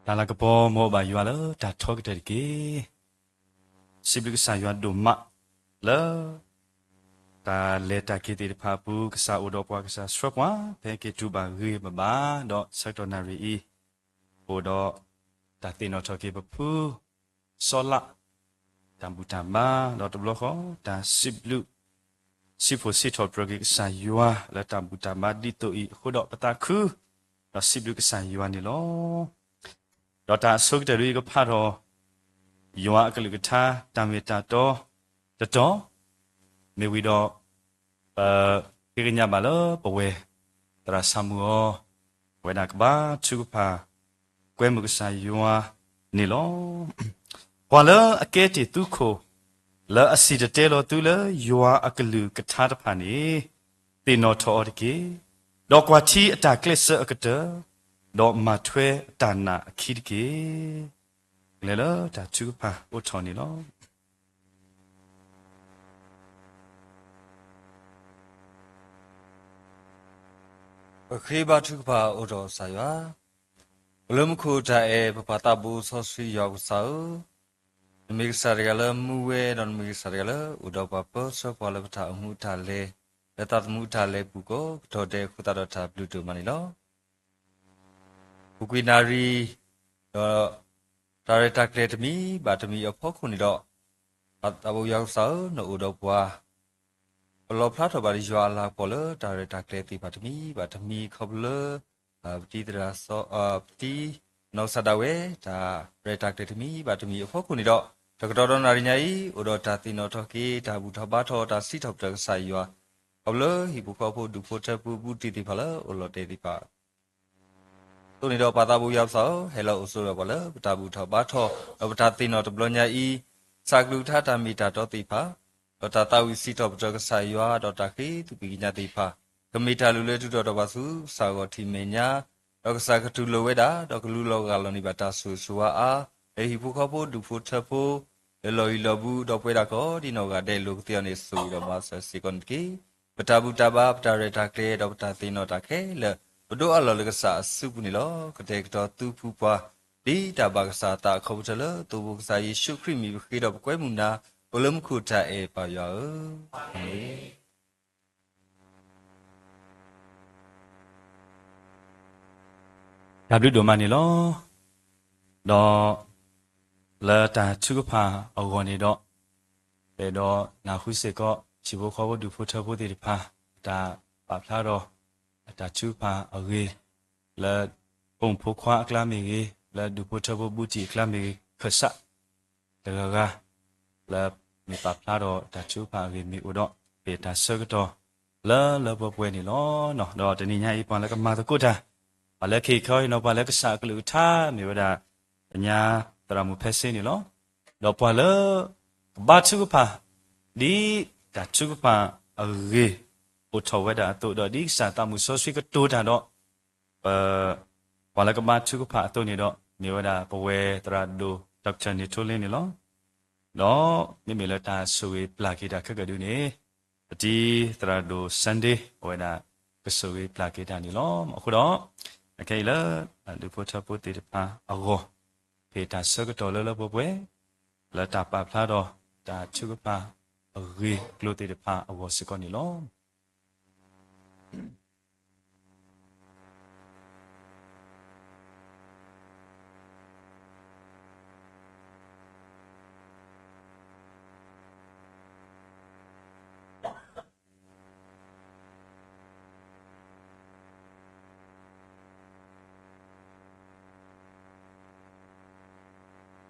တၢ်လၤကပီၤ မ်အဘၣ်ယွၤလၢတၢ်ထီကတၢၢ်တက့ၢ်. စံးဘျုးကစၢ်ယွၤဒိၣ်မးလၢ တၢ်လဲၤတၢ်က့ၤသ့ၣ်တဖၣ်အပူၤ ကစၢ်အိၣ်ဒီးပှၤ ကစၢ်ဆှၢပှၤ ဖဲက့ၤတူၢ်ဘၣ်ဂ့ၤဘၣ်ဘၣ် ဒီးဆၢကတီၢ်နၣ်ရံၣ်အံၤ အိၣ်ဒီးတၢ်သ့ၣ်နီၣ်ထီၣ်က့ၤပဖု စီလး တၢ်ဘူၣ်တၢ်ဘါ ဒီးတဘျီဃီ တၢ်စံးဘျုး စံးဖှိၣ်စံးထီၣ်ပတြၢၤက့ၤကစၢ်ယွၤ လၢတၢ်ဘူၣ်တၢ်ဘါဒ်သိးအံၤအဃိဒီး ပသးခု ဒီးစံးဘျုးကစၢ်ယွၤန့ၣ်လီၤ. ဒီးတၢ်အဆိကတၢၢ်ဒ်အံၤ ကဖးထီၣ် ယွၤအကလုၢ်ကထါ တၢ်မ့ၢ်တၢ်တီ တတီၤ မ့ၢ်ဝံၤဒီး ပဃ့ကညးဘၣ်လၢပဝဲၢ် သရၣ်စၣ်မုၣ်အီၤ အဝဲဒၣ်ကဘါထုကဖၣ် ကွဲမုာ်ကစၢ်ယွၤန့ၣ်လီၤ. ပှၤလၢအကဲတ့ၢ်သုးခိၣ် လၢအစံၣ်တဲၤတဲလီၤသုလၢယွၤအကလုၢ်ကထါတဖၣ်န့ၣ် သ့ၣ်နီၣ်ထီၣ်အီၤတက့ၢ်. ဒီးကွၢ်ထံအတၢ်ကျဲးစၢးအကတၢၢ်, ဒီးမၤထွဲအတၢ်နာ်အခံတက့ၢ်. ကလဲၤလၢတၢ်ထုကဖၣ်အိးထီၣ်န့ၣ်လီၤ. ပဃ့ဘါထုကဖၣ်အိးထီၣ်ကစၢ်ယွၤ, အိၣ်လၢမူခိၣ်တၢ်အဲၣ် ပပၢ်သးဘိစီဆှံယွၤပကစၢ်ဧၢ, နမ့ၢ်ကစၢ်တဂၤလၢမူဝဲ ဒီးနမ့ၢ်ကစၢ်တဂၤလၢအိၣ်ဒီးပှၤ ပၢဆှၢပှၤလၢပတၢ်အိၣ်မူအတၢ်လဲၤ လၢသးသမူအတၢ်လဲၤပူၤကိးကတီၢ်ဒဲးအဃိသတးဒီး တၢ်ဘျုးဒိၣ်မးန့ၣ်လီၤ. ပူၤကွံာ်နၣ်ရံၣ် ဒီး တၢ်ရဲၣ်တၢ်ကျဲၤတမံၤဘၣ်တမံၤအဖီခိၣ်န့ၣ်ဒီး, ပၢ်သးဘိယွၤကစၢ်ဧၢ, နအိၣ်ဒီးပှၤ ပလီၣ်ဖျါထီၣ်ဘၣ်ဒီးယွၤအလၤကပီၤလၢ တၢ်ရဲၣ်တၢ်ကျဲၤသ့ၣ်တဖၣ်တမံၤဘၣ်တမံၤ ခီဖျိလၢ ပတံၤသရၣ်စီၤ ပတံၤနီၢ်ကစၢ်ဒၣ်ဝဲ တၢ်ရဲၣ်တၢ်ကျဲၤတမံၤဘၣ်တမံၤအဖီခိၣ်န့ၣ်ဒီး, တကတီၢ်ဒီးနၣ်ရံၣ်ညါအံၤ အိၣ်ဒီးတၢ်သ့ၣ်နီၣ်ထီၣ်က့ၤ တၢ်ဘူၣ်ထီၣ်ဘါထီၣ် တၢ်စံးထီၣ်ပတြၢၤကစၢ်ယွၤ ခီဖျိလၢဟံၣ်ဖိဃီဖိ ဒူၣ်ဖိထၢဖိ ဘူးတံၢ်သ့ၣ်တဖၣ်လၢအိၣ်လီၤတဲာ်သ့ၣ်တဖၣ် အသိးန့ၣ်ဒီး ပၢ်သးဘိယွၤကစၢ်ဧၢ, ဟဲလီၤအိၣ်ဆိးဒီးပှၤလၢပတၢ်ဘူၣ်ထီၣ်ဘါထီၣ် ဒီးပတၢ်သ့ၣ်နီၣ်တဘျီညါအံၤ, ကစၢ်ကလုၢ်ကထါတၢ်မ့ၢ်တၢ်တီသ့ၣ်တဖၣ်, ဒီးတၢ်သးဝံၣ်စံးထီၣ်ပတြၢၤကစၢ်ယွၤ ဒီးတၢ်ဃ့သကွံာ်ကညးသ့ၣ်တဖၣ်, ကမ့ၢ်တၢ်လုၢ်လၢထူးထီၣ်ဒီးပှၤဆူကစၢ်ဂီၢ်ထံးမဲာ်ညါ, ဒီးကစၢ်ကတူၢ်လိာ်ဝဲဒၣ် ဒီးကလူလီၤဂၢ်လီၤန့ၢ်ဘၣ်တၢ်ဆိၣ်ဂ့ၤဆိၣ်ဝါအါ, လၢဟံၣ်ဖိဃီဖိ ဒူၣ်ဖိထၢဖိ လၢလီၢ်ယံၤလီၢ်ဘူး ဒီပုၢ်ဝဲၢ်ကိးဒံနီၢ်ဂၤဒဲး လိာ်ကသ့အီၤန့ၣ် ဆိၣ်ဂ့ၤဒီးမၤစၢၤစ့ၢ်ကီးန့ၣ်တက့ၢ်. ပတၢ်ဘူၣ်တၢ်ဘါ ပတၢ်ရဲၣ်တၢ်ကျဲၤ ဒီးပတၢ်သ့ၣ်နီၣ်တၢ်ခဲလၢာ် ပဒိးအးလီၤလၢကစၢ်အစုပူၤန့ၣ်လီၤ. ကတဲာ်ကတီၤသူပူၤပှၤ ဒ်တၢ်ဘၣ်ကစၢ်အသးအခီပညီလၢ သိဖိကစၢ်ယ့ၣ်ၡူးခရံာ်မံၤပဃ့ဒီးပကွဲမုာ်နၤ, အိၣ်လၢမူခိၣ်တၢ်အဲၣ်ပၢ်ယွၤဧၢ, အၤမ့ၣ်. တၢ်ဘျုးဒိၣ်မးန့ၣ်လီၤ. ဒီး လၢတၢ်ထုကဖၣ်အဂီၢ်န့ၣ်ဒီး, ပအဲၣ်ဒိးနၢ်ဟူစ့ၢ်ကီး ဟံၣ်ဖိဃီဖိ ဒူၣ်ဖိထၢဖိသ့ၣ်တဖၣ် အတၢ်ပာ်ဖျါဒီး အတၢ်ထုကဖၣ်အဂ့ၢ် လၢ ဖိမုၣ်ဖိခွါအကျါမ့ၢ်ဂ့ၤ, လၢဒူၣ်ဖိထၢဖိဘူးတံၢ်အကျါမ့ၢ်ဂ့ၤ, ခၢၣ်စး တဂၤဂၤ လၢမ့ၢ်ပာ်ဖျါဒီးတၢ်ထုကဖၣ်အဂ့ၢ်မ့ၢ်အိၣ်ဒီး ပတၢ်ဆၢကတီၢ် လၢလၢပှဲၤပှဲၤန့ၣ်လီၤ. ဒီးတနံၤညါအံၤ ပှၤလၢကမၤသကိးတၢ်, ပှၤလၢကဟ့ၣ်ခီဟ့ၣ်နီၤပှၤလၢကစၢ်အကလုၢ်ကထါ မ့ၢ်ဝဲဒၣ် ကညီသရၣ်မုၣ်ဖဲစ့န့ၣ်လီၤ. ဒီးပှၤလၢ ကဘါထုကဖၣ် ဒ်တၢ်ထုကဖၣ်အဂ့ၢ် အိၣ်ထီၣ်ဝဲဒၣ်အသိး ဒီးဒ်ကစၢ်သးမုၣ်စီဆှံကတိၤတၢ်ဒီး ပ ပှၤလၢကဘါထုကဖၣ်အသိးန့ၣ်ဒီး မ့ၢ်ဝဲဒၣ်ပဝဲၢ်သရၣ်ဒိၣ် Doctor န့ၣ်ထိလ့န့ၣ်လီၤ. ဒီးမ့မ့ၢ်လၢတၢ်ဆိၣ်ဂ့ၤပျၢ်က့ၤတၢ်ခဲကဒုန့ၣ် ပတံၤသရၣ်ဒိၣ် Sunday အဝဲဒၣ် ကဆိၣ်ဂ့ၤပျၢ်က့ၤတၢ်န့ၣ်လီၤ. အဃိဒီး အခဲအံၤလၢ ဒူၣ်ဖိထၢဖိသ့ၣ်တဖၣ်အဂီၢ် ဖဲတၢ်ဆၢကတီၢ်လၢလၢပှဲၤပှဲၤ လၢတၢ်ပာ်ဖျါဒီး တၢ်ထုကဖၣ်အဂ့ၢ်အကျိၤသ့ၣ်တဖၣ်အဂီၢ်စ့ၢ်ကီးန့ၣ်လီၤ.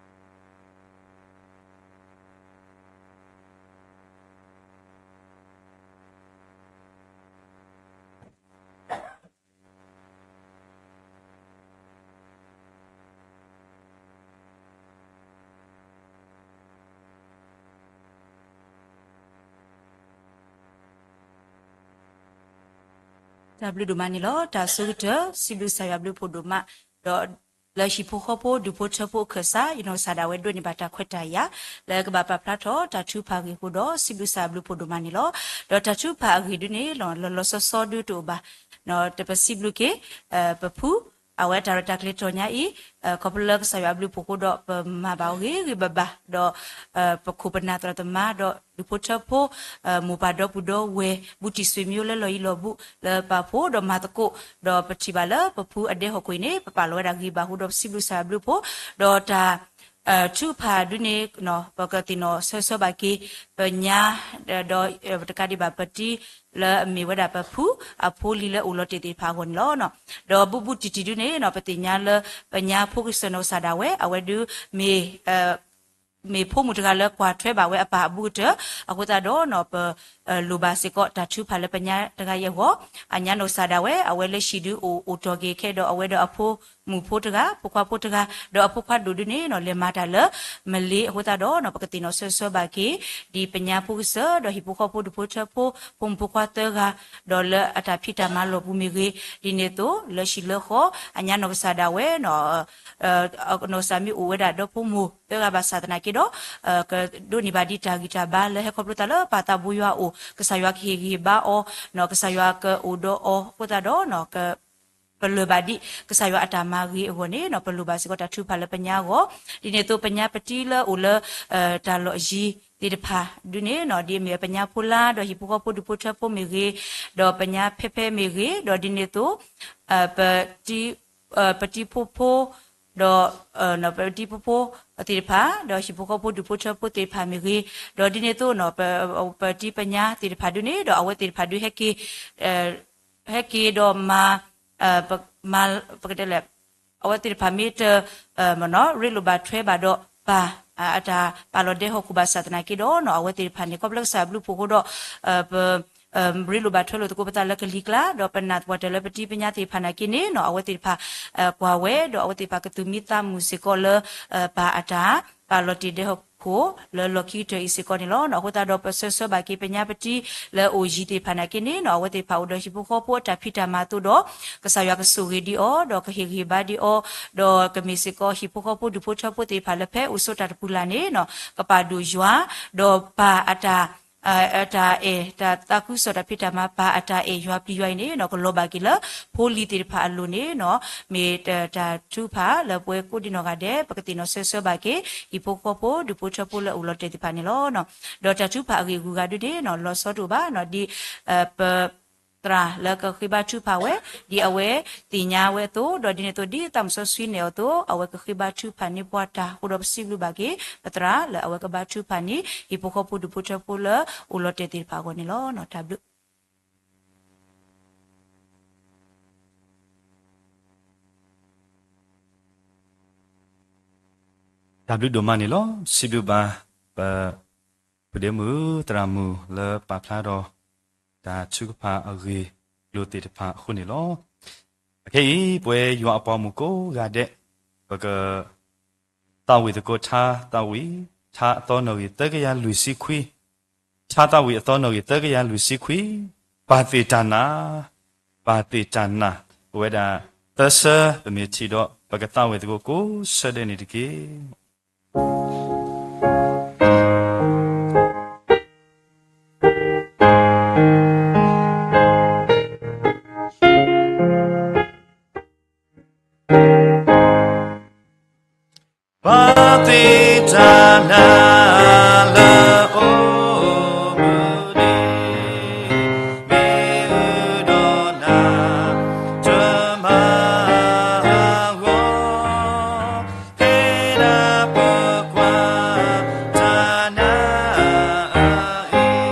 တၢ်ဘျုးဒိၣ်မးန့ၣ်လီၤ. တၢ်ဆိကတၢၢ် စံးဘျုးကစၢ်ယွၤဘျုးဖှိၣ်ဒိၣ်မး, ဒီး လၢဟံၣ်ဖိဃီဖိ ဒူၣ်ဖိထၢဖိအခၢၣ်စး ယနီၢ်ကစၢ်ဒၣ်ဝဲဒိးန့ၢ်ဘၣ်တၢ်ခွဲးတၢ်ယာ် လၢကဘၣ်ပာ်ဖျါထီၣ်တၢ်ထုကဖၣ်အဂ့ၢ်အဃိဒီး စံးဘျုးကစၢ်ယွၤဘျုးဖှိၣ်ဒိၣ်မးန့ၣ်လီၤ. ဒီးတၢ်ထုကဖၣ်အဂ့ၢ်ဒုန့ၣ် လီၤလီၤဆီဆီဒုတအိၣ်ဘၣ်, တပစံးဘျုးက့ၤ ပဖု အဝဲတၢ်ရဲၣ်တၢ်ကျဲၤတြီညါအံၤ ခီဖျိလၢကစၢ်ယွၤအဘျုးအဖှိၣ်အဃိဒီး ပမၤဘၣ်အီၤဂ့ၤဂ့ၤဘၣ်ဘၣ် ဒီး ပခိၣ်ပနၢ်သရၣ်သမါ ဒီးဒူၣ်ဖိထၢဖိ မိၢ်ပၢ်ဒီပုၢ်ဒီဝဲၢ် ဘူးတံၢ်စွ့ၤမံၤလၢလီၢ်ယံၤလီၢ်ဘူး လၢပာ်ဖှိၣ်ဒီးမၤသကိး ဒီးပထံၣ်ဘၣ်လၢပဖုအဒဲဟီၣ်ခိၣ်အံၤန့ၣ် ပပာ်လီၤဝဲဒၣ်ဂ့ၤဘၣ်အဃိဒီး ပစံးဘျုးကစၢ်ယွၤအဘျုးအဖှိၣ် ဒီးတၢ် ထုကဖၣ်ဒုန့ၣ် ပကသ့ၣ်နီၣ်ဆၢဆၢဘၣ်က့ၤ ပညါ ဒီး တကးဒံးဘၣ်ပတံၤလၢအမ့ၢ်ဝဲဒၣ်ပဖုအဖိလံၤလၢအိၣ်လီၤတဲာ်သ့ၣ်တဖၣ်အဂီၢ်န့ၣ်လီၤ. ဒီးဘူးဘူးတံၢ်တံၢ်ဒုန့ၣ် ပသ့ၣ်ညါလၢ ပညါဖိကစၢၢ်နီၢ်ကစၢ်ဒၣ်ဝဲ အဝဲဒု မ့ၢ် မ့ၢ်ဖိမုၣ်တဂၤလၢကွၢ်ထွဲဘၣ်ဝဲအပၢ်အဘူးကတၢၢ် အဃိသတးဒီး ပ လိၣ်ဘၣ်စ့ၢ်ကီးတၢ်ထုကဖၣ်လၢပညါတဂၤအံၤအဂီၢ် အညါနီၢ်ကစၢ်ဒၣ်ဝဲ အဝဲလၢဟံၣ်ဒုအိၣ်အိၣ်တီၢ်က့ၤခဲဒီး အဝဲဒီးအဖိမုၣ်ဖိတဂၤ ဖိခွါဖိတဂၤ ဒီးအဖိခွါဒိၣ်ဒုန့ၣ် လဲၤမၤတၢ်လၢမလ့ၤအဃိသတးဒီး ပကသ့ၣ်နီၣ်ဆၢဆၢဘၣ်က့ၤ ဒ်ပညါဖိကစၢၢ် ဒီးဟံၣ်ဖိဃီဖိဒူၣ်ဖိထၢဖိ ဖိမုၣ်ဖိခွါသၢဂၤ ဒီးလၢအတၢ်ဖံးတၢ်မၤလီၢ်ပူၤမ့ၢ်ဂ့ၤ ဒ်န့ၣ်အသိး လၢဟံၣ်လၢဃီ အညါနီၢ်ကစၢ်ဒၣ်ဝဲ နီၢ်ကစၢ်မ့ၢ်အိၣ်ဝဲဒၣ်ဒီဖိမိၢ်သၢဂၤဘၣ်ဆၣ်သနာ်က့ဒီး ကဒိးန့ၢ်ဘၣ်ဒ်တၢ်ဂံၢ်တၢ်ဘါလၢဟဲခီဖျိသးလၢပၢ်သးဘိယွၤအအိၣ် ကစၢ်ယွၤကဟ့ၣ်ဂံၢ်ဟ့ၣ်ဘါအီၤ ကစၢ်ယွၤကအိၣ်ဒီးအီၤအဃိသတးဒီး ပလၢၢ်ဘၣ်ဒ်ကစၢ်ယွၤအတၢ်မၤဂ့ၤအဂီၢ်န့ၣ် ပလိၣ်ဘၣ်စ့ၢ်ကီးတၢ်ထုကဖၣ်လၢပညါအဂီၢ် ဒ်န့ၣ်အသိးပညါပတံၤလၢအိၣ်လၢ တၢ်လီၢ်ယံၤသ့ၣ်တဖၣ်ဒုန့ၣ် ဒ်အမ့ၢ်ပညါဖိလါ ဒီးဟံၣ်ဖိဃီဖိဒူၣ်ဖိထၢဖိမ့ၢ်ဂ့ၤ ဒီးပညါဖဲဖဲမ့ၢ်ဂ့ၤ ဒီးဒ်န့ၣ်အသိး ပ ပတံၤဖိဖိ ဒီး ပတံၤဖိဖိသ့ၣ်တဖၣ် ဒီးဟံၣ်ဖိဃီဖိဒူၣ်ဖိထၢဖိသ့ၣ်တဖၣ်မ့ၢ်ဂ့ၤ ဒီးဒ်န့ၣ်အသိး ပတံၤပညါသ့ၣ်တဖၣ်ဒုန့ၣ် ဒီးအဝဲသ့ၣ်တဖၣ်ဒုဟဲက့ၤ ဟဲက့ၤဒီးမၤ မၤ ပကတဲလဲၣ် အဝဲသ့ၣ်တဖၣ်မ့ၢ်တ ရ့လိာ်ဘၣ်ထွဲဘၣ်ဒီးပၢ် အတၢ်ပာ်လီၤဒဲဟီၣ်ခိၣ်ဘၣ်ဆၣ်သနာ်က့ဒီး အဝဲသ့ၣ်တဖၣ်န့ၣ် ခီဖျိကစၢ်အဘျုးအဖှိၣ်အဃိဒီး ပ ရ့လိာ်ဘၣ်ထွဲလိာ်သကိးပသးလၢကလံၤကျါ ဒီးပနာ်သပှၢ်တၢၢ်လၢပတံၤပညါသ့ၣ်တဖၣ်နာ်က့န့ၣ် အဝဲသ့ၣ်တဖၣ် ကွၢ်ဝဲ ဒီးအဝဲသ့ၣ်တဖၣ်ကသူၣ်မံသးမုာ်စ့ၢ်ကီးလၢ ပၢ်အတၢ်ပာ်လီၤတ့ၢ်ဒဲဟီၣ်ခိၣ်လၢလီၢ်ခံကတၢၢ်အံၤစ့ၢ်ကီးန့ၣ်လီၤ. အဃိသတးဒီးပဆၢဆၢဘၣ်က့ၤပညါပတံၤ လၢအိၣ်ယံၤသ့ၣ်တဖၣ်နာ်က့န့ၣ် အဝဲသ့ၣ်တဖၣ်အိၣ်ဒီးဟံၣ်ဖိဃီဖိအတၢ်ဖံးတၢ်မၤအသိးဒီး ကစၢ်ယွၤကဆိၣ်ဂ့ၤဒံးအီၤ ဒီးကဟ့ၣ်ဂံၢ်ဟ့ၣ်ဘါဒံးအီၤ ဒီးကမ့ၢ်စ့ၢ်ကီးဟံၣ်ဖိဃီဖိဒူၣ်ဖိထၢဖိသ့ၣ်တဖၣ်လၢဖဲအိၣ်ဆိးတၢ်တပူၤလၢ်န့ၣ် ကပာ်ဒိၣ်ယွၤ ဒီးပၢ်အတၢ် အတၢ်အဲၣ် တၢ်သးခုကစီၣ်တၢ်ဖံးတၢ်မၤ ပၢ်အတၢ်အဲၣ်ယွၤပျံၤယွၤအံၤန့ၣ် ကလီၤဘၣ်က့ၤလၢ ဖိလံၤသ့ၣ်တဖၣ်အလိၤန့ၣ် မ့ၢ်တၢ်ထုကဖၣ်လၢပဝဲကိးဒံနီၢ်ဂၤဒဲး ပကသ့ၣ်နီၣ်ဆၢဆၢဘၣ်က့ၤ ဟံၣ်ဖိဃီဖိဒူၣ်ဖိထၢဖိလၢအိၣ်လီၤတဲာ်သ့ၣ်တဖၣ်န့ၣ်လီၤ. ဒီးတၢ်ထုကဖၣ်အဂ့ၢ်အဂုၤအဂၤဒုန့ၣ် လီၤဆီတအိၣ်ဘၣ် ဒ် ပ သရၣ်လၢကဃ့ဘါထုကဖၣ်ဝဲ ဒ်အဝဲသ့ၣ်ညါဝဲအသိး ဒီးဒ်န့ၣ်အသိးဒ်သးမုၣ်စီဆှံနဲၣ်အီၤအသိး အဝဲကဃ့ဘါထုကဖၣ်န့ၢ်ပှၤတၢ်အဃိဒီး ပစံးဘျုးဘၣ်က့ၤ ပသရၣ်လၢအဝဲကဘါထုကဖၣ်န့ၢ် ဟံၣ်ဖိဃီဖိဒူၣ်ဖိထၢဖိလၢအိၣ်လီၤတဲာ်သ့ၣ်တဖၣ်အဂီၢ်န့ၣ်လီၤ. တၢ်ဘျုး တၢ်ဘျုးဒိၣ်မးန့ၣ်လီၤ. စံးဘျုးဘၣ် ပ ဖုဒဲမုၣ်သရၣ်မုၣ်လၢပာ်ဖျါဒီး တၢ်ထုကဖၣ်အဂ့ၢ်အကျိၤသ့ၣ်တဖၣ်အဃိန့ၣ်လီၤ. အခဲအံၤ ပဝဲယွၤအပှၤဂီၢ်မုၢ်ကိးဂၤဒဲး ပက သးဝံၣ်သကိးထါသးဝံၣ် ထါအသီနီၣ်ဂံၢ်သၢကယၤလွံၢ်ဆံခွံ, ထါသးဝံၣ်အသီနီၣ်ဂံၢ်သၢကယၤလွံၢ်ဆံခွံ, ပာ်သ့ၣ်တၢ်နၢ်, ပာ်သ့ၣ်တၢ်နၢ်, ပဝဲဒၣ်သၢဆၢ ပမ့ၢ်ထံၣ်ဒီး ပကသးဝံၣ်သကိးကိးဆၢဒဲးန့ၣ်တက့ၢ်. ပာ်သ့ၣ်တၢ်နၢ်လၢအိၣ်မုာ်န့ၣ် မ့ၢ်အုၣ်ဒီးနၤ တမၤအဂီၢ် ဖဲဒၣ်ပကွၢ်တၢ်နၢ်အံၤ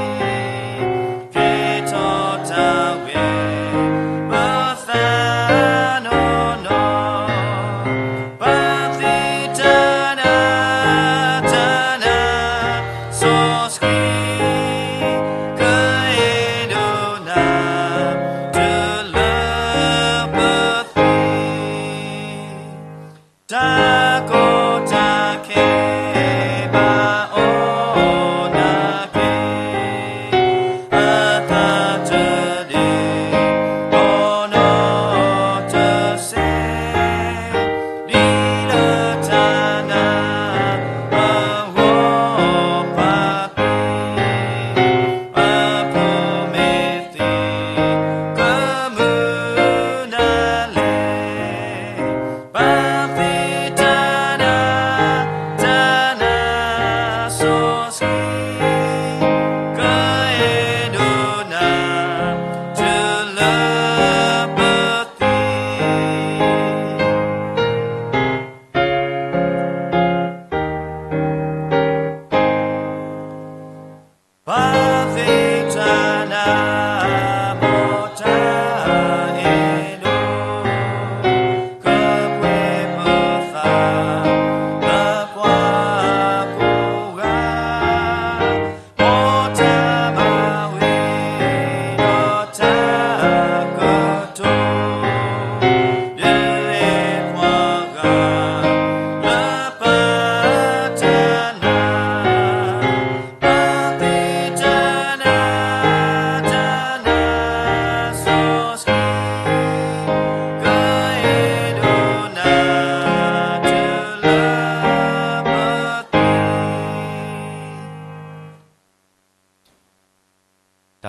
ကဲထီၣ်တၢ်ဝဲ ပသးနီၢ်နီၢ်, ပာ်သ့ၣ်တၢ်နၢ် တၢ်နၢ်စီဆှံ ကအဲၣ်ဒိးနၤ တုၤလၢပသံ တၢ်ကီတၢ်ခဲဘၣ်အီၤနာ်က့ အသးတဒ့ ဒီးနီတစဲး ဒ်လၢတၢ်နၢ်အဂီၢ်ပာ်သ့ အဖိမ့ၢ်သ့ ကမုာ်နၤလဲၣ်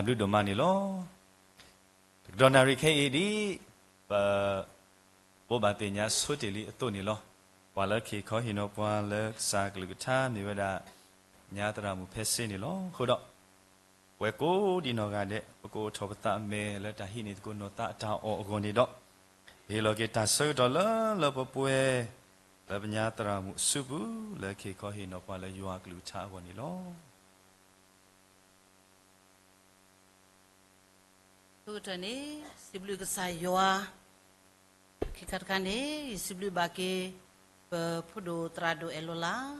ဘျုးဒိၣ်မးန့ၣ်လီၤ. တကတီၢ်နၣ်ရံၣ်ခဲအံၤဒ် ပ ဘိးဘၣ်သ့ၣ်ညါဆိတ့ၢ်လံအသိးန့ၣ်လီၤ. ပှၤလၢခ့ၣ်ခီဟ့ၣ်နီၤပှၤလၢကစၢ်ကလုၢ်ကထါမ့ၢ်ဝဲဒၣ် ညါသရၣ်မုၣ်ဖဲစ့န့ၣ်လီၤ. အဃိဒီး ပဝဲကိးဒံးနီၢ်ဂၤဒဲး ပကအိၣ်ထီၣ်ပသးအမဲာ်လၢတၢ်ဟံးန့ၢ်သကိးနီၢ်သးအတၢ်အီၣ်အဂီၢ်န့ၣ်ဒီး ပဟ့ၣ်လီၤက့ၤတၢ်ဆၢကတီၢ်လၢလၢပှဲၤပှဲၤ လၢပညါသရၣ်မုၣ်အစုပူၤ လၢခ့ၣ်ခီဟ့ၣ်နီၤပှၤလၢယွၤအကလုၢ်ကထါအဂီၢ်န့ၣ်လီၤ. အဆိကတၢၢ်န့ၣ် စံးဘျုးကစၢ်ယွၤ, ခံခါတခါန့ၣ် ယစံးဘျုးဘၣ်က့ၤ ပဖိဒိၣ်သရၣ်ဒိၣ်အဲၣ်လိၤလး,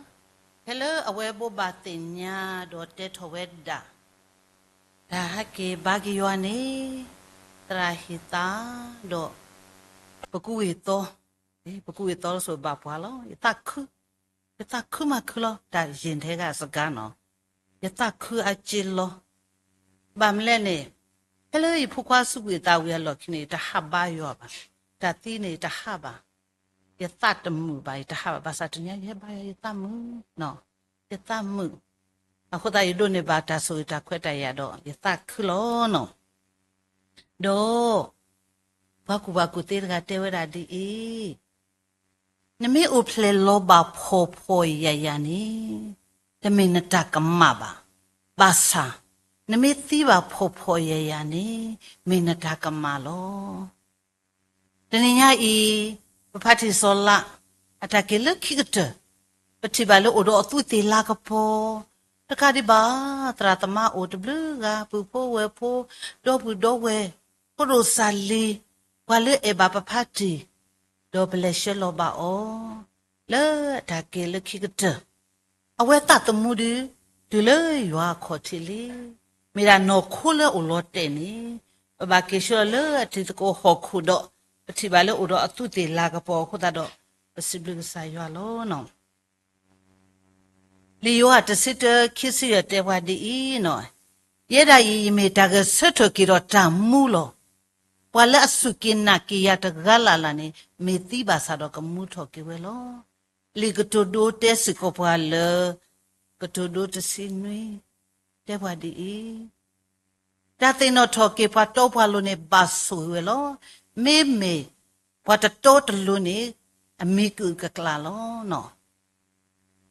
ဖဲလၢအဝဲဘိးဘၣ်သ့ၣ်ညါဒီးတဲထီၣ်ဝဲဒၣ် တၢ်ဟဲက့ၤဘါက့ၤယွၤန့ၣ် သရၣ်ဟ့ၣ်သါဒီး ပကူဝ့ၢ်သီ, ပကူဝ့ၢ်သီလၢစိၤဘၣ်ပှၤလီၤ. ယသးခု, ယသးခုမးခုလီၤ, တၢ်ယံာ်ထဲဂၤစကားနီၤ, ယသးခုအက့လီၤ. ဘၣ်မနုၤလဲၣ်န့ၣ် ဖဲလၢယဖိခွါစူးကွံာ်အသးဝံၤအလီၢ်ခံန့ၣ် ယတဟးဘါယွၤဘၣ်, တၢ်သံန့ၣ်ယတဟးဘၣ်, ယသးတမုာ်ဘၣ်, ယတဟးဘၣ်, ဘၣ်ဆၣ်တနံၤညါ ယဟဲဘါယွၤယသးမုာ်, ယသးမုာ်, အဃိသတးယဒိးန့ၢ်ဘၣ်တၢ်ဆိၣ်ဂ့ၤတၢ်ခွဲးတၢ်ယာ်ဒီး ယသးခုလီၤနီၤ. ဒီး ပှၤကူၣ်ဘၣ်ကူၣ်သ့တဂၤတဲဝဲဒၣ်ဒ်အံၤ, နမ့ၢ်အိၣ်ဖျဲၣ်လီၤဘၣ်ဖှီၣ်ဖှီၣ်ယာ်ယာ်န့ၣ် တမ့ၢ်နတၢ်ကမၣ်ဘၣ်. ဘၣ်ဆၣ် နမ့ၢ်သံဘၣ်ဖှီၣ်ဖှီၣ်ယာ်ယာ်န့ၣ် မ့ၢ်နတၢ်ကမၣ်လီၤ. တနံၤညါအံၤ ပဖါတံၢ်စီၤလး အတၢ်က့ၤလၢခံကတၢၢ် ပထံၣ်ဘၣ်လၢအိၣ်ဒီးအသူးသ့ၣ်လၤကပီၤ တကးဒံးဘၣ် သရၣ်သမါအိၣ်တဘျုးဂၤ ပုၢ်ဖိဝဲၢ်ဖိ ဒီပုၢ်ဒီဝဲၢ် ဖိဒိၣ်စၢ်လံၤ ပှၤလၢအဲၣ်ဘၣ်ပဖါတံၢ် ဒီးပလဲၤဆှၢလီၤဘၣ်အီၤ လၢအတၢ်က့ၤလၢခံကတၢၢ် အဝဲသးသမူဒီး တုၤလၢယွၤအခီၣ်ထံးလံ. မ့ၢ်ဒၣ်နီၢ်ခိလၢအအိၣ်လီၤတဲာ်န့ၣ် ပဘၣ်က့ၤဆှၢလီၤလၢအတံၤသကိးဟီၣ်ခိၣ်ဒီး ပထံၣ်ဘၣ်လၢအိၣ်ဒီးအသူးသ့ၣ်လၤကပီၤအဃိသတးဒီး ပစံးဘျုးကစၢ်ယွၤလီၤ. လံာ်ယိၤဟၣ်တဆံတၢ ခံဆံယဲၢ်တဲပှၤဒ်အံၤနီၤ, ယဲဒၣ်အံၤ ယမ့ၢ်တၢ်ဂဲၤဆၢထၢၣ်က့ၤဒီးတၢ်မူလီၤ. ပှၤလၢအစူၢ်က့ၤနာ်က့ၤယၤတဂၤလၢ်လၢ်န့ၣ် မ့ၢ်သံဘၣ်ဆၣ်ဒီးကမူထီၣ်က့ၤဝဲလီၤ. လံာ်ကတိၤဒိတဲစ့ၢ်ကီးပှၤလၢ ကတိၤဒိတဆံနွံ တဲပှၤဒ်အံၤ, တၢ်သ့ၣ်နီၣ်ထီၣ်က့ၤပှၤတီပှၤလိၤန့ၣ် ဘၣ်ဆိၣ်ဂ့ၤဝဲလီၤ. မ့မ့ၢ်ပှၤတတီတလိၤန့ၣ် အမံၤကအုၣ်ကကျၢ်လီၤ.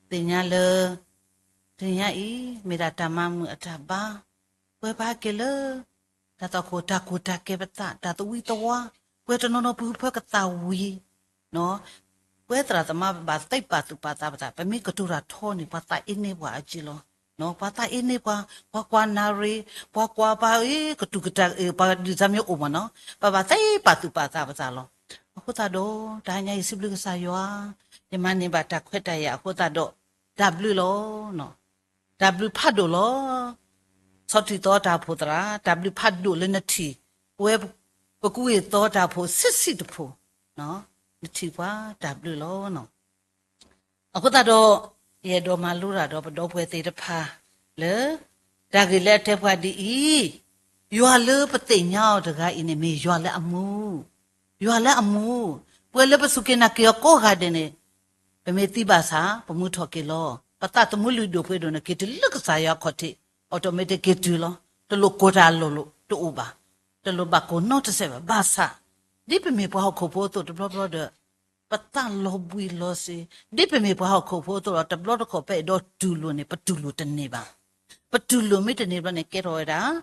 သ့ၣ်ညါလၢ တနံၤညါအံၤ မ့ၢ်ဒၣ်တၢ်မၤမုာ်အတၢ်ဘါ, ပှၤပာ်က့ၤလၢ တၢ်သွၣ်ခိၣ် တၢ်ကူၣ်တၢ်ကဲပသး တၢ်သဝံသဝါ, ပှၤတနီၤနီၤပဟၢဖၢကသးဝံၤ ပှၤသရၣ်သမါပဘၣ်သ့ပာ်သူၣ်ပာ်သးပသး ပမ့ၢ်ကတိၤတၢ်ထီန့ၣ် ပှၤသးအ့န့ၢ်ပှၤအက့လီၤ. ပှၤသးအ့န့ၢ်ပှၤ, ပှၤကွၢ်နၣ်ရံၣ်, ပှၤကွၢ်ပှၤအ့ ကတူၢ်ကတၢၢ်အ့ ပှၤဒုၣ်ဒါမ့ၢ်အိၣ်မးနီၤ ပဘၣ်သ့ပာ်သူၣ်ပာ်သးပသးလီၤ. အဃိသတးဒီး တဟါညါယစံးဘျုးကစၢ်ယွၤ, ယမၤန့ၢ်ဘၣ်တၢ်ခွဲးတၢ်ယာ်အဃိသတးဒီး တၢ်ဘျုးလီၤ. တၢ်ဘျုးဖးဒိၣ်လီၤ. ဆီထံၣ်သီတၢ်အိၣ်ဖှိၣ်သရၣ်, တၢ်ဘျုးဖးဒိၣ်လၢနထံၣ်, ပဝဲ ပကူဝံၢ်သီတၢ်အိၣ်ဖှိၣ်ဆံးဆံးတဖှိၣ်, နထံၣ်ပှၤတၢ်ဘျုးလီၤ. အဃိသတးဒီး ယအဲၣ်ဒိးမၤလိတၢ်ဒီးပဒီပုၢ်ဝဲၢ်သ့ၣ်တဖၣ်လၢ တၢ်ဂ့ၢ်လၢအတဲပှၤဒ်အံၤ, ယွၤလၢပသ့ၣ်ညါအီၤတဂၤအံၤန့ၣ် မ့ၢ်ယွၤလၢအမူ, ယွၤလၢအမူ, ပဝဲလၢပစူၢ်က့ၤနာ်က့ၤအီၤကိးဂၤဒဲးန့ၣ် ပမ့ၢ်သံဘၣ်ဆၣ် ပမူထီၣ်က့ၤလီၤ. ပသးသမူလုၢ်ဒိၣ်ပှ့ၤဒိၣ်န့ၣ် က့ၤတုၤလၢကစၢ်ယွၤအခီၣ်ထံး automatic က့ၤတုၤလီၤ. တလိၣ်ကိးတၢ်လိၣ်လိၣ်တအိၣ်ဘၣ်, တလိၣ်ဘၣ်ကိးနီတစဲးဘၣ်. ဘၣ်ဆၣ် ဒ်ပမ့ၢ်ပှၤဟီၣ်ခိၣ်ဖိအသိးတဘျီဘျီဒီး ပသးလီၤဘှံးလီၤစ့ၤ, ဒ်ပမ့ၢ်ပှၤဟီၣ်ခိၣ်ဖိအသိးဒီး တဘျီတခီၣ်ပအဲၣ်ဒိးတူၢ်လိာ်န့ၣ် ပတူၢ်လိာ်တန့ၢ်ဘၣ်. ပတူၢ်လိာ်မ့ၢ်တန့ၢ်ဘျီန့ၣ် ကဲထီၣ်ဝဲဒၣ်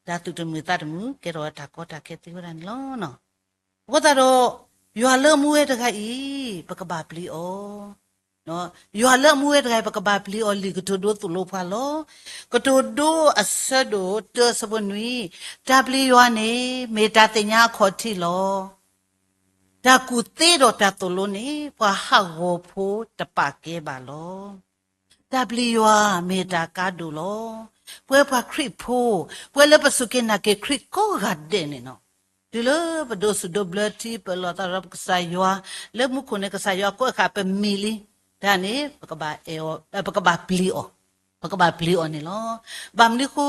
တၢ်သူၣ်တမုာ်သးတမုာ် ကဲထီၣ်ဝဲတၢ်ကီတၢ်ခဲသ့ဝဲဒၣ်န့ၣ်လီၤ. အဃိသတးဒီး ယွၤလၢအမူဝဲတဂၤအံၤ ပကဘၣ်ပျံၤအီၤ, ယွၤလၢအမူဝဲတဂၤအံၤ ပကဘၣ်ပျံၤအီၤ လံာ်ကတိၤဒိသိၣ်လိပှၤလီၤ. ကတိၤဒိအဆၢဒိၣ်တၢအဆၢဖိနွံ, တၢ်ပျံၤယွၤန့ၣ် မ့ၢ်တၢ်သ့ၣ်ညါအခီၣ်ထံးလီၤ. တၢ်ကူၣ်သ့ဒီးတၢ်သိၣ်လိန့ၣ် ပှၤဟးဂီၤဖိတပာ်ကဲဘၣ်လီၤ. တၢ်ပျံၤယွၤမ့ၢ်တၢ်ကါဒိၣ်လီၤ. ပဝဲပှၤခရံာ်ဖိ, ပဝဲလၢပစူၢ်က့ၤနာ်က့ၤခရံာ်ကိးဂၤဒဲးန့ၣ်နီၤ, တုၤလၢပဒိးစူၣ်ဒိးဘျၢထံ ပလီၢ်သးဒီးပကစၢ်ယွၤ, လၢမူခိၣ်န့ၣ် ကစၢ်ယွၤကိးဃာ်ပမံၤလံ, တၢ်န့ၣ် ပကဘၣ်ပျံၤအီၤ, ပကဘၣ်ပျံၤအီၤန့ၣ်လီၤ. ဘၣ်မနုၤဃိ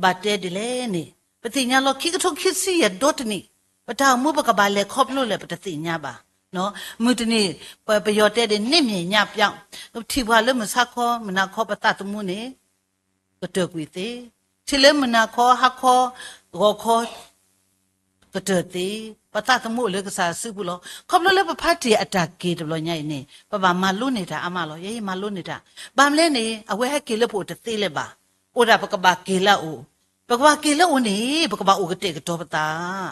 ဘၣ်တဲဒ်လဲၣ်န့ၣ်, ပသ့ၣ်ညါလီၤ ခံကထိခံဆံယဲၢ်ဒီတနံၣ် ပတၢ်အိၣ်မူပကဘၣ်လဲၤခီဖျိလဲၣ် ပတသ့ၣ်ညါဘၣ်. မုၢ်တနံၤ ပယီၤတဲဒ်န့ၣ် မျက်ညါပျောက်, ထံၣ်ပှၤလၢမုၢ်ဆါခီ မုၢ်နၤခီ ပသးသမူန့ၣ် ကတၢၢ်ကွံာ်သ့, ထံၣ် တုၤလၢမုၢ်နၤခီ ဟါခီ ဂီၤခီ ကတၢၢ်သ့, ပသးသမူအိၣ်လၢကစၢ်စုပူၤလီၤ. ခီဖျိလၢပဖါတံၢ်အတၢ်က့ၤတဘျီညါအံၤန့ၣ် ပဘၣ်မၤလိန့ၢ်တၢ်အါမးလီၤ. ယဲယမၤလိန့ၢ်တၢ်. ဘၣ်မနုၤလဲၣ်န့ၣ် အဝဲဟဲက့ၤလၢပအိၣ်တသ့လၢၤဘၣ်. အိၣ်ဒၣ်ပကဘၣ်က့ၤလၢအအိၣ်, ပကဘၣ်က့ၤလၢအအိၣ်န့ၣ် ပကဘၣ်အိၣ်ကတဲာ်ကတီၤပသး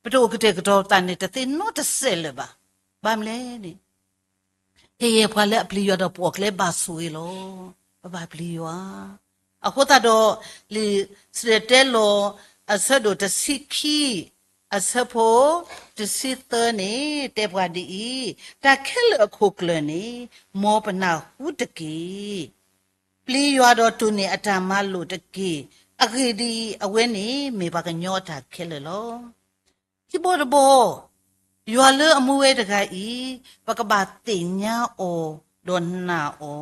ပတအိၣ်ကတဲာ်ကတီၤပသးန့ၣ် တသ့နီတစဲးလၢၤဘၣ်. ဘၣ်မနုၤလဲၣ်န့ၣ် ကယဲၢ်ပှၤလၢအပျံၤယွၤဒီးပအီၣ်ကျဲဘၣ်ဆိၣ်ဂ့ၤလီၤ. ပဘၣ်ပျံၤယွၤ. အဃိသတးဒီး လံာ်စံၣ်တဲၤတဲလီၤ အဆၢဒိၣ်တဆံခံ အဆၢဖိတဆံသၢန့ၣ် တဲပှၤဒ်အံၤ, တၢ်ခဲလၢာ်အခိၣ်ကျၢၢ်န့ၣ် မ်ပနၢ်ဟူတက့ၢ်. ပျံၤယွၤဒီးတိၢ်န့ၢ်အတၢ်မၤလိာ်တက့ၢ်. အဂ့ၢ်ဒ်အံၤ, အဝဲန့ၣ်မ့ၢ်ပှၤကညီအတၢ်ခဲလၢာ်လီၤ. ခံဘီတဘီ, ယွၤလၢအမူဝဲတဂၤအံၤ, ပကဘၣ်သ့ၣ်ညါအီၤဒီးနာ်အီ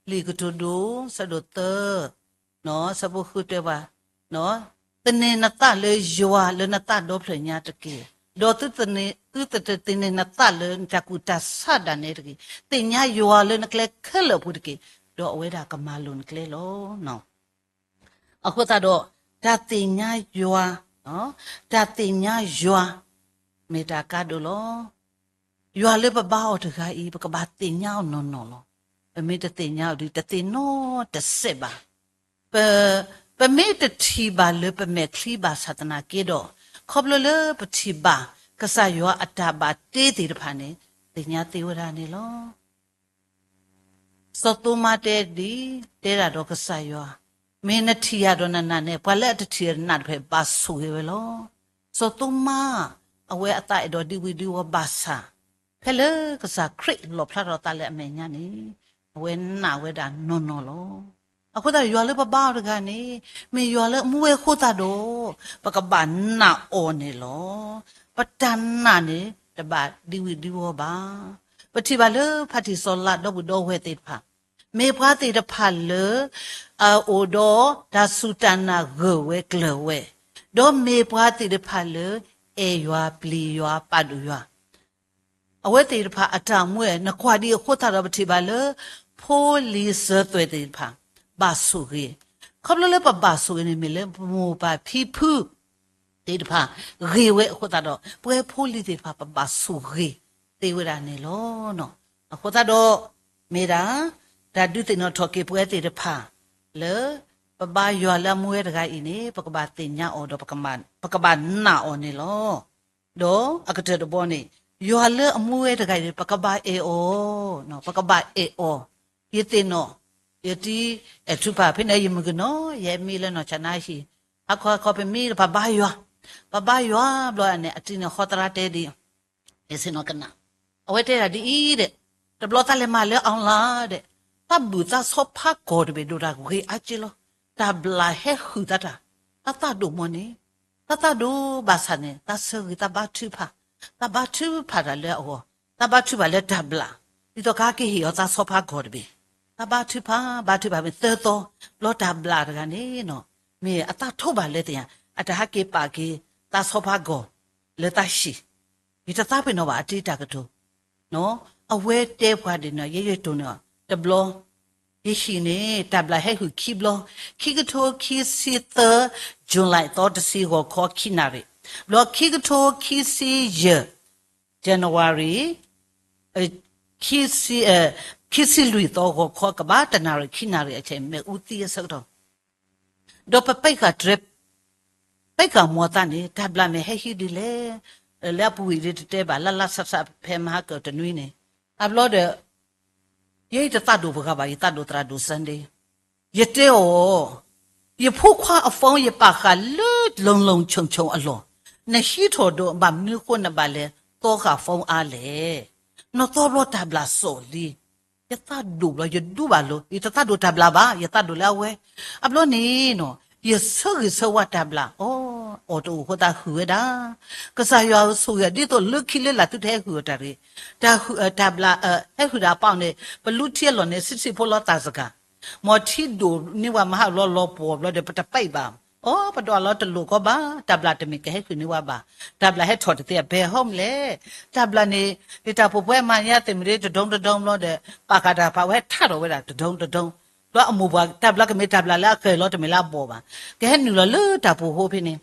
ၤ, လံာ်ကတိၤဒိ ဆၢဒိၣ်သၢ, ဆၢဖိဃုတဲပှၤ, သန့ၤနသးလၢယွၤလၢနသးဒီဖျၢၣ်ညါတက့ၢ်, ဒီးသုတသန့ၤနသးလၢနတၢ်ကူၣ်တၢ်ဆးဒၣ်နဲတဂ့ၤ, သ့ၣ်ညါယွၤလၢနကျဲခဲလၢာ်အပူၤတက့ၢ်, ဒီးအဝဲဒၣ်ကမၤလိာ်နကျဲလီၤ. အဃိသတးဒီး တၢ်သ့ၣ်ညါယွၤ, တၢ်သ့ၣ်ညါယွၤ မ့ၢ်တၢ်ကါဒိၣ်လီၤ. ယွၤလၢပဘါအီၤတဂၤအံၤ ပကဘၣ်သ့ၣ်ညါအီၤနီၢ်နီၢ်လီၤ. ပမ့ၢ်တသ့ၣ်ညါအီၤဒီး တသ့ၣ်နီတစဲးဘၣ်. ပ, ပမ့ၢ်တထံၣ်ဘၣ်လၢပမဲာ်ချံဘၣ်ဆၣ်သနာ်က့ဒီး, ခီဖျိလၢပထံၣ်ဘၣ်ကစၢ်ယွၤအတၢ်ဘၣ်တ့သ့ၣ်တဖၣ်န့ၣ် သ့ၣ်ညါသ့ဝဲဒၣ်န့ၣ်လီၤ. စီၤသိမါတဲဒ်, တဲဒၣ်ဒီးကစၢ်ယွၤ, မ့ၢ်နထံၣ်ယၤဒီးနနာ်န့ၣ် ပှၤလၢအတထံၣ်အနာ်တဖၣ်ဘၣ်ဆိၣ်ဂ့ၤဝဲလီၤ. စီၤသိမါ အဝဲအသးအဲၣ်ဒိးဒံဝံၤဒံဝီၤဘၣ်ဆၣ်, ဖဲလၢကစၢ်ခရံာ်လီၣ်ဖျါထီၣ်အသးလၢအမဲာ်ညါန့ၣ်, အဝဲနာ်ဝဲဒၣ်နီၢ်နီၢ်လီၤ. အဃိသတးဒီးယွၤလၢပဘါအီၤတဂၤန့ၣ် မ့ၢ်ယွၤလၢအမူဝဲအဃိသတးဒီး ပကဘၣ်နာ်အီၤန့ၣ်လီၤ. ပတၢ်နာ်န့ၣ် တဘၣ်ဒံဝံၤဒံဝီၤဘၣ်. ပထံၣ်ဘၣ်လၢဖါတံၢ်စီၤလါဒီပုၢ်ဒီဝဲၢ်သ့ၣ်တဖၣ်, မ့ၢ်ပှၤသ့ၣ်တဖၣ်လၢ အအိၣ်ဒီးတၢ်စူၢ်တၢ်နာ်ဂၢၢ်ဝဲကျၢၤဝဲ, ဒီးမ့ၢ်ပှၤသ့ၣ်တဖၣ်လၢ အဲၣ်ယွၤပျံၤယွၤပာ်ဒိၣ်ယွၤ အဝဲသ့ၣ်တဖၣ်အတၢ်မူဝဲ နကွၢ်ဒံးအဃိသတးဒီး ပထံၣ်ဘၣ်လၢ ဖိလံၤစၢၤသွဲၣ်သ့ၣ်တဖၣ် ဘၣ်ဆိၣ်ဂ့ၤ. ခီဖျိလၢပဘၣ်ဆိၣ်ဂ့ၤန့ၣ် မ့ၢ်လၢပမိၢ်ပၢ်ဖံဖုသ့ၣ်တဖၣ် ဂ့ၤဝဲအဃိသတးဒီး ပဝဲဖိလံၤသ့ၣ်တဖၣ် ပဘၣ်ဆိၣ်ဂ့ၤသ့ဝဲဒၣ်န့ၣ်လီၤ. အဃိသတးဒီး မ့ၢ်ဒၣ် တၢ်ဒုးသ့ၣ်နီၣ်ထီၣ်က့ၤပဝဲသ့ၣ်တဖၣ် လၢ ပဘါယွၤလၢအမူဝဲတဂၤအံၤန့ၣ် ပကဘၣ်သ့ၣ်ညါအီၤဒီး ပကဘၣ်နာ်အီၤန့ၣ်လီၤ. ဒီးအကတၢၢ်တဘီန့ၣ် ယွၤလၢအမူဝဲတဂၤအံၤန့ၣ် ပကဘၣ်အဲၣ်အီၤ, ပကဘၣ်အဲၣ်အီၤ. ယသ့ၣ်နီၣ်, ယတံၤအဲၣ်ထုကဖၣ် ဖဲန့ၣ်ယမုၢ်ကနီၤ ယမံလၢနီၢ်ဆါနါဟံၣ်, ဟါခီဟါခီပမံလၢပဘါယွၤ, ပဘါယွၤဘျီန့ၣ် အတံၤန့ၣ်ဃီသရၣ်တဲဒ် ယဆ့ၣ်နီၤကနၣ်, အဝဲတဲဒၣ်ဒ်အံၤဒီး တဘျီသးလဲၤမၤလၢ online ဒီး သးဘူၣ်သးဆီဖးကီၢ်တဘ့ၣ်ဒိၣ်တၢ်ဂ့ၤအါက့လီၤ. တၢ်ဘျၣ်ဟဲဟုၣ်သးတၢ်, တၢ်သးဒိၣ်မီၢ်န့ၣ်, တၢ်သးဒိၣ်ဘၣ်ဆၣ်န့ၣ် သးဆၢဂ့ၤသးဘါထုကဖၣ်, သးဘါထုကဖၣ်တၢ်လၢအဂီၢ်, သးဘါထုကဖၣ်လၢတၢ်ဘျၣ်, ဒ်သိးကဟဲက့ၤဟ့ၣ်အီၤသးဆီဖးကီၢ်တဘ့ၣ်, သးဘါထုကဖၣ်, ဘါထုကဖၣ်မ့ၢ်သၢသီ, ဘျီတၢ်ဘျၣ်တဂၤန့ၣ်နီၤ, မ့ၢ်အသးထိးဘၣ်လၢသ့ၣ်ညါ, အတၢ်ဟဲက့ၤပာ်က့ၤ သးဆီဖးကီၢ် လၢသးဟံၣ် ယတသးပ့ၤနီၣ်ဘၣ်အတံၤတၢ်ကတိၤ, အဝဲတဲပှၤဒ်န့ၣ် ယဲယတိၢ်န့ၣ် တဘျီ, ယဟံၣ်န့ၣ် တၢ်ဘျၣ်ဟဲဟုၣ်ခံဘျီ, ခံကထိခံဆံသၢ July သီတဆံဂီၤခီခံနၣ်ရံၣ်, ဘျီခံကထိခံဆံယဲၢ် January ခံဆံ, ခံဆံလွံၢ်သီဂီၤခီကဘၣ်တနၣ်ရံၣ်ခံနၣ်ရံၣ်အဆၢ မ့ၣ်အူသံအဆၢကတီၢ် ဒီးပပၢ်ဃာ်တြဲၤ, ပၢ်ဃာ်မီၤသးန့ၣ် တၢ်ဘျၣ်မ့ၢ်ဟဲဟံးဒ်လဲၣ်, လၢအပူၤဝံၤဒ်တတဲဘၣ် လၢ်လၢ်ဆးဆးဖဲမဟါကတနွံန့ၣ်, အဘျီဒီး ယဲယတသးဒိၣ်ပှၤဂၤဘၣ် ယသးဒိၣ်သရၣ်ဒိၣ် Sunday, ယတဲအီၤ, ယဖိခွါအ phone ယပာ်ဃာ်လၢ လုံလုံခြုံခြုံ အလီၢ်, နဟံးထီၣ်ဒီးဘၣ်မနုၤအဃိနဘၣ်လဲၤသီဃာ် phone အါလဲၣ်, နီၢ်သီဘျီတၢ်ဘျၣ်စီၣ်လံ ယသးဒိၣ်ဘျီ ယဒူဘၣ်လိာ် ယတသးဒိၣ်တၢ်ဘျၣ်ဘၣ် ယသးဒိၣ်လၢအဝဲ, အဘျီန့ၣ်နီၤ ယဆၢဂ့ၤဆၢဝါတၢ်ဘျၣ်အီၤ, အီၣ်တအိၣ်အဃိသတးဟုၣ်ဝဲဒၣ်, ကစၢ်ယွၤဆိၣ်ဂ့ၤဒ်သိးလၢခံလၢလာ်သုတဟဲဟုၣ်အီၤတၢ်ရ့ၣ်, တၢ်ဟုၣ်တၢ်ဘျၣ် ဟဲဟုၣ်ဒၣ်အပီန့ၣ် ပလူထံအလီၢ်န့ၣ် ဆံးဆံးဖိလီၤသးစကၤ မ့ၢ်ထံဒိၣ်န့ၢ်ဝဲမဟါလီၤလီၤပှီၢ်ဘျီဒီး ပတပံးဘၣ်, အိ ပဒွးလီၤတလိၣ်ကီဘၣ်, တၢ်ဘျၣ်တမ့ၢ်ကဟဲဟုၣ်န့ၢ်ဝဲဘၣ်, တၢ်ဘျၣ်ဟဲထီၣ်တသ့အဘဲဟီမလဲၣ်, တၢ်ဘျၣ်န့ၣ် ယတၢ်ပိာ်ပှဲမၤညါသ့ၣ်မ့ၢ်တဒူတဒူဘျီဒီး ပာ်ဃာ်တၢ်ပာ်ဝဲထးထီၣ်ဝဲဒၣ်တဒူတဒူ, ဘျီအမိၢ်ပှၢ်တၢ်ဘျါကမ့ၢ်တၢ်ဘျါလၢအဃဲၤလီၤ တမ့ၢ်လၢအဘီၣ်ဘၣ်. ကဟဲနုာ်လီၤလၢတၢ်ပူၤဃိဖဲန့ၣ်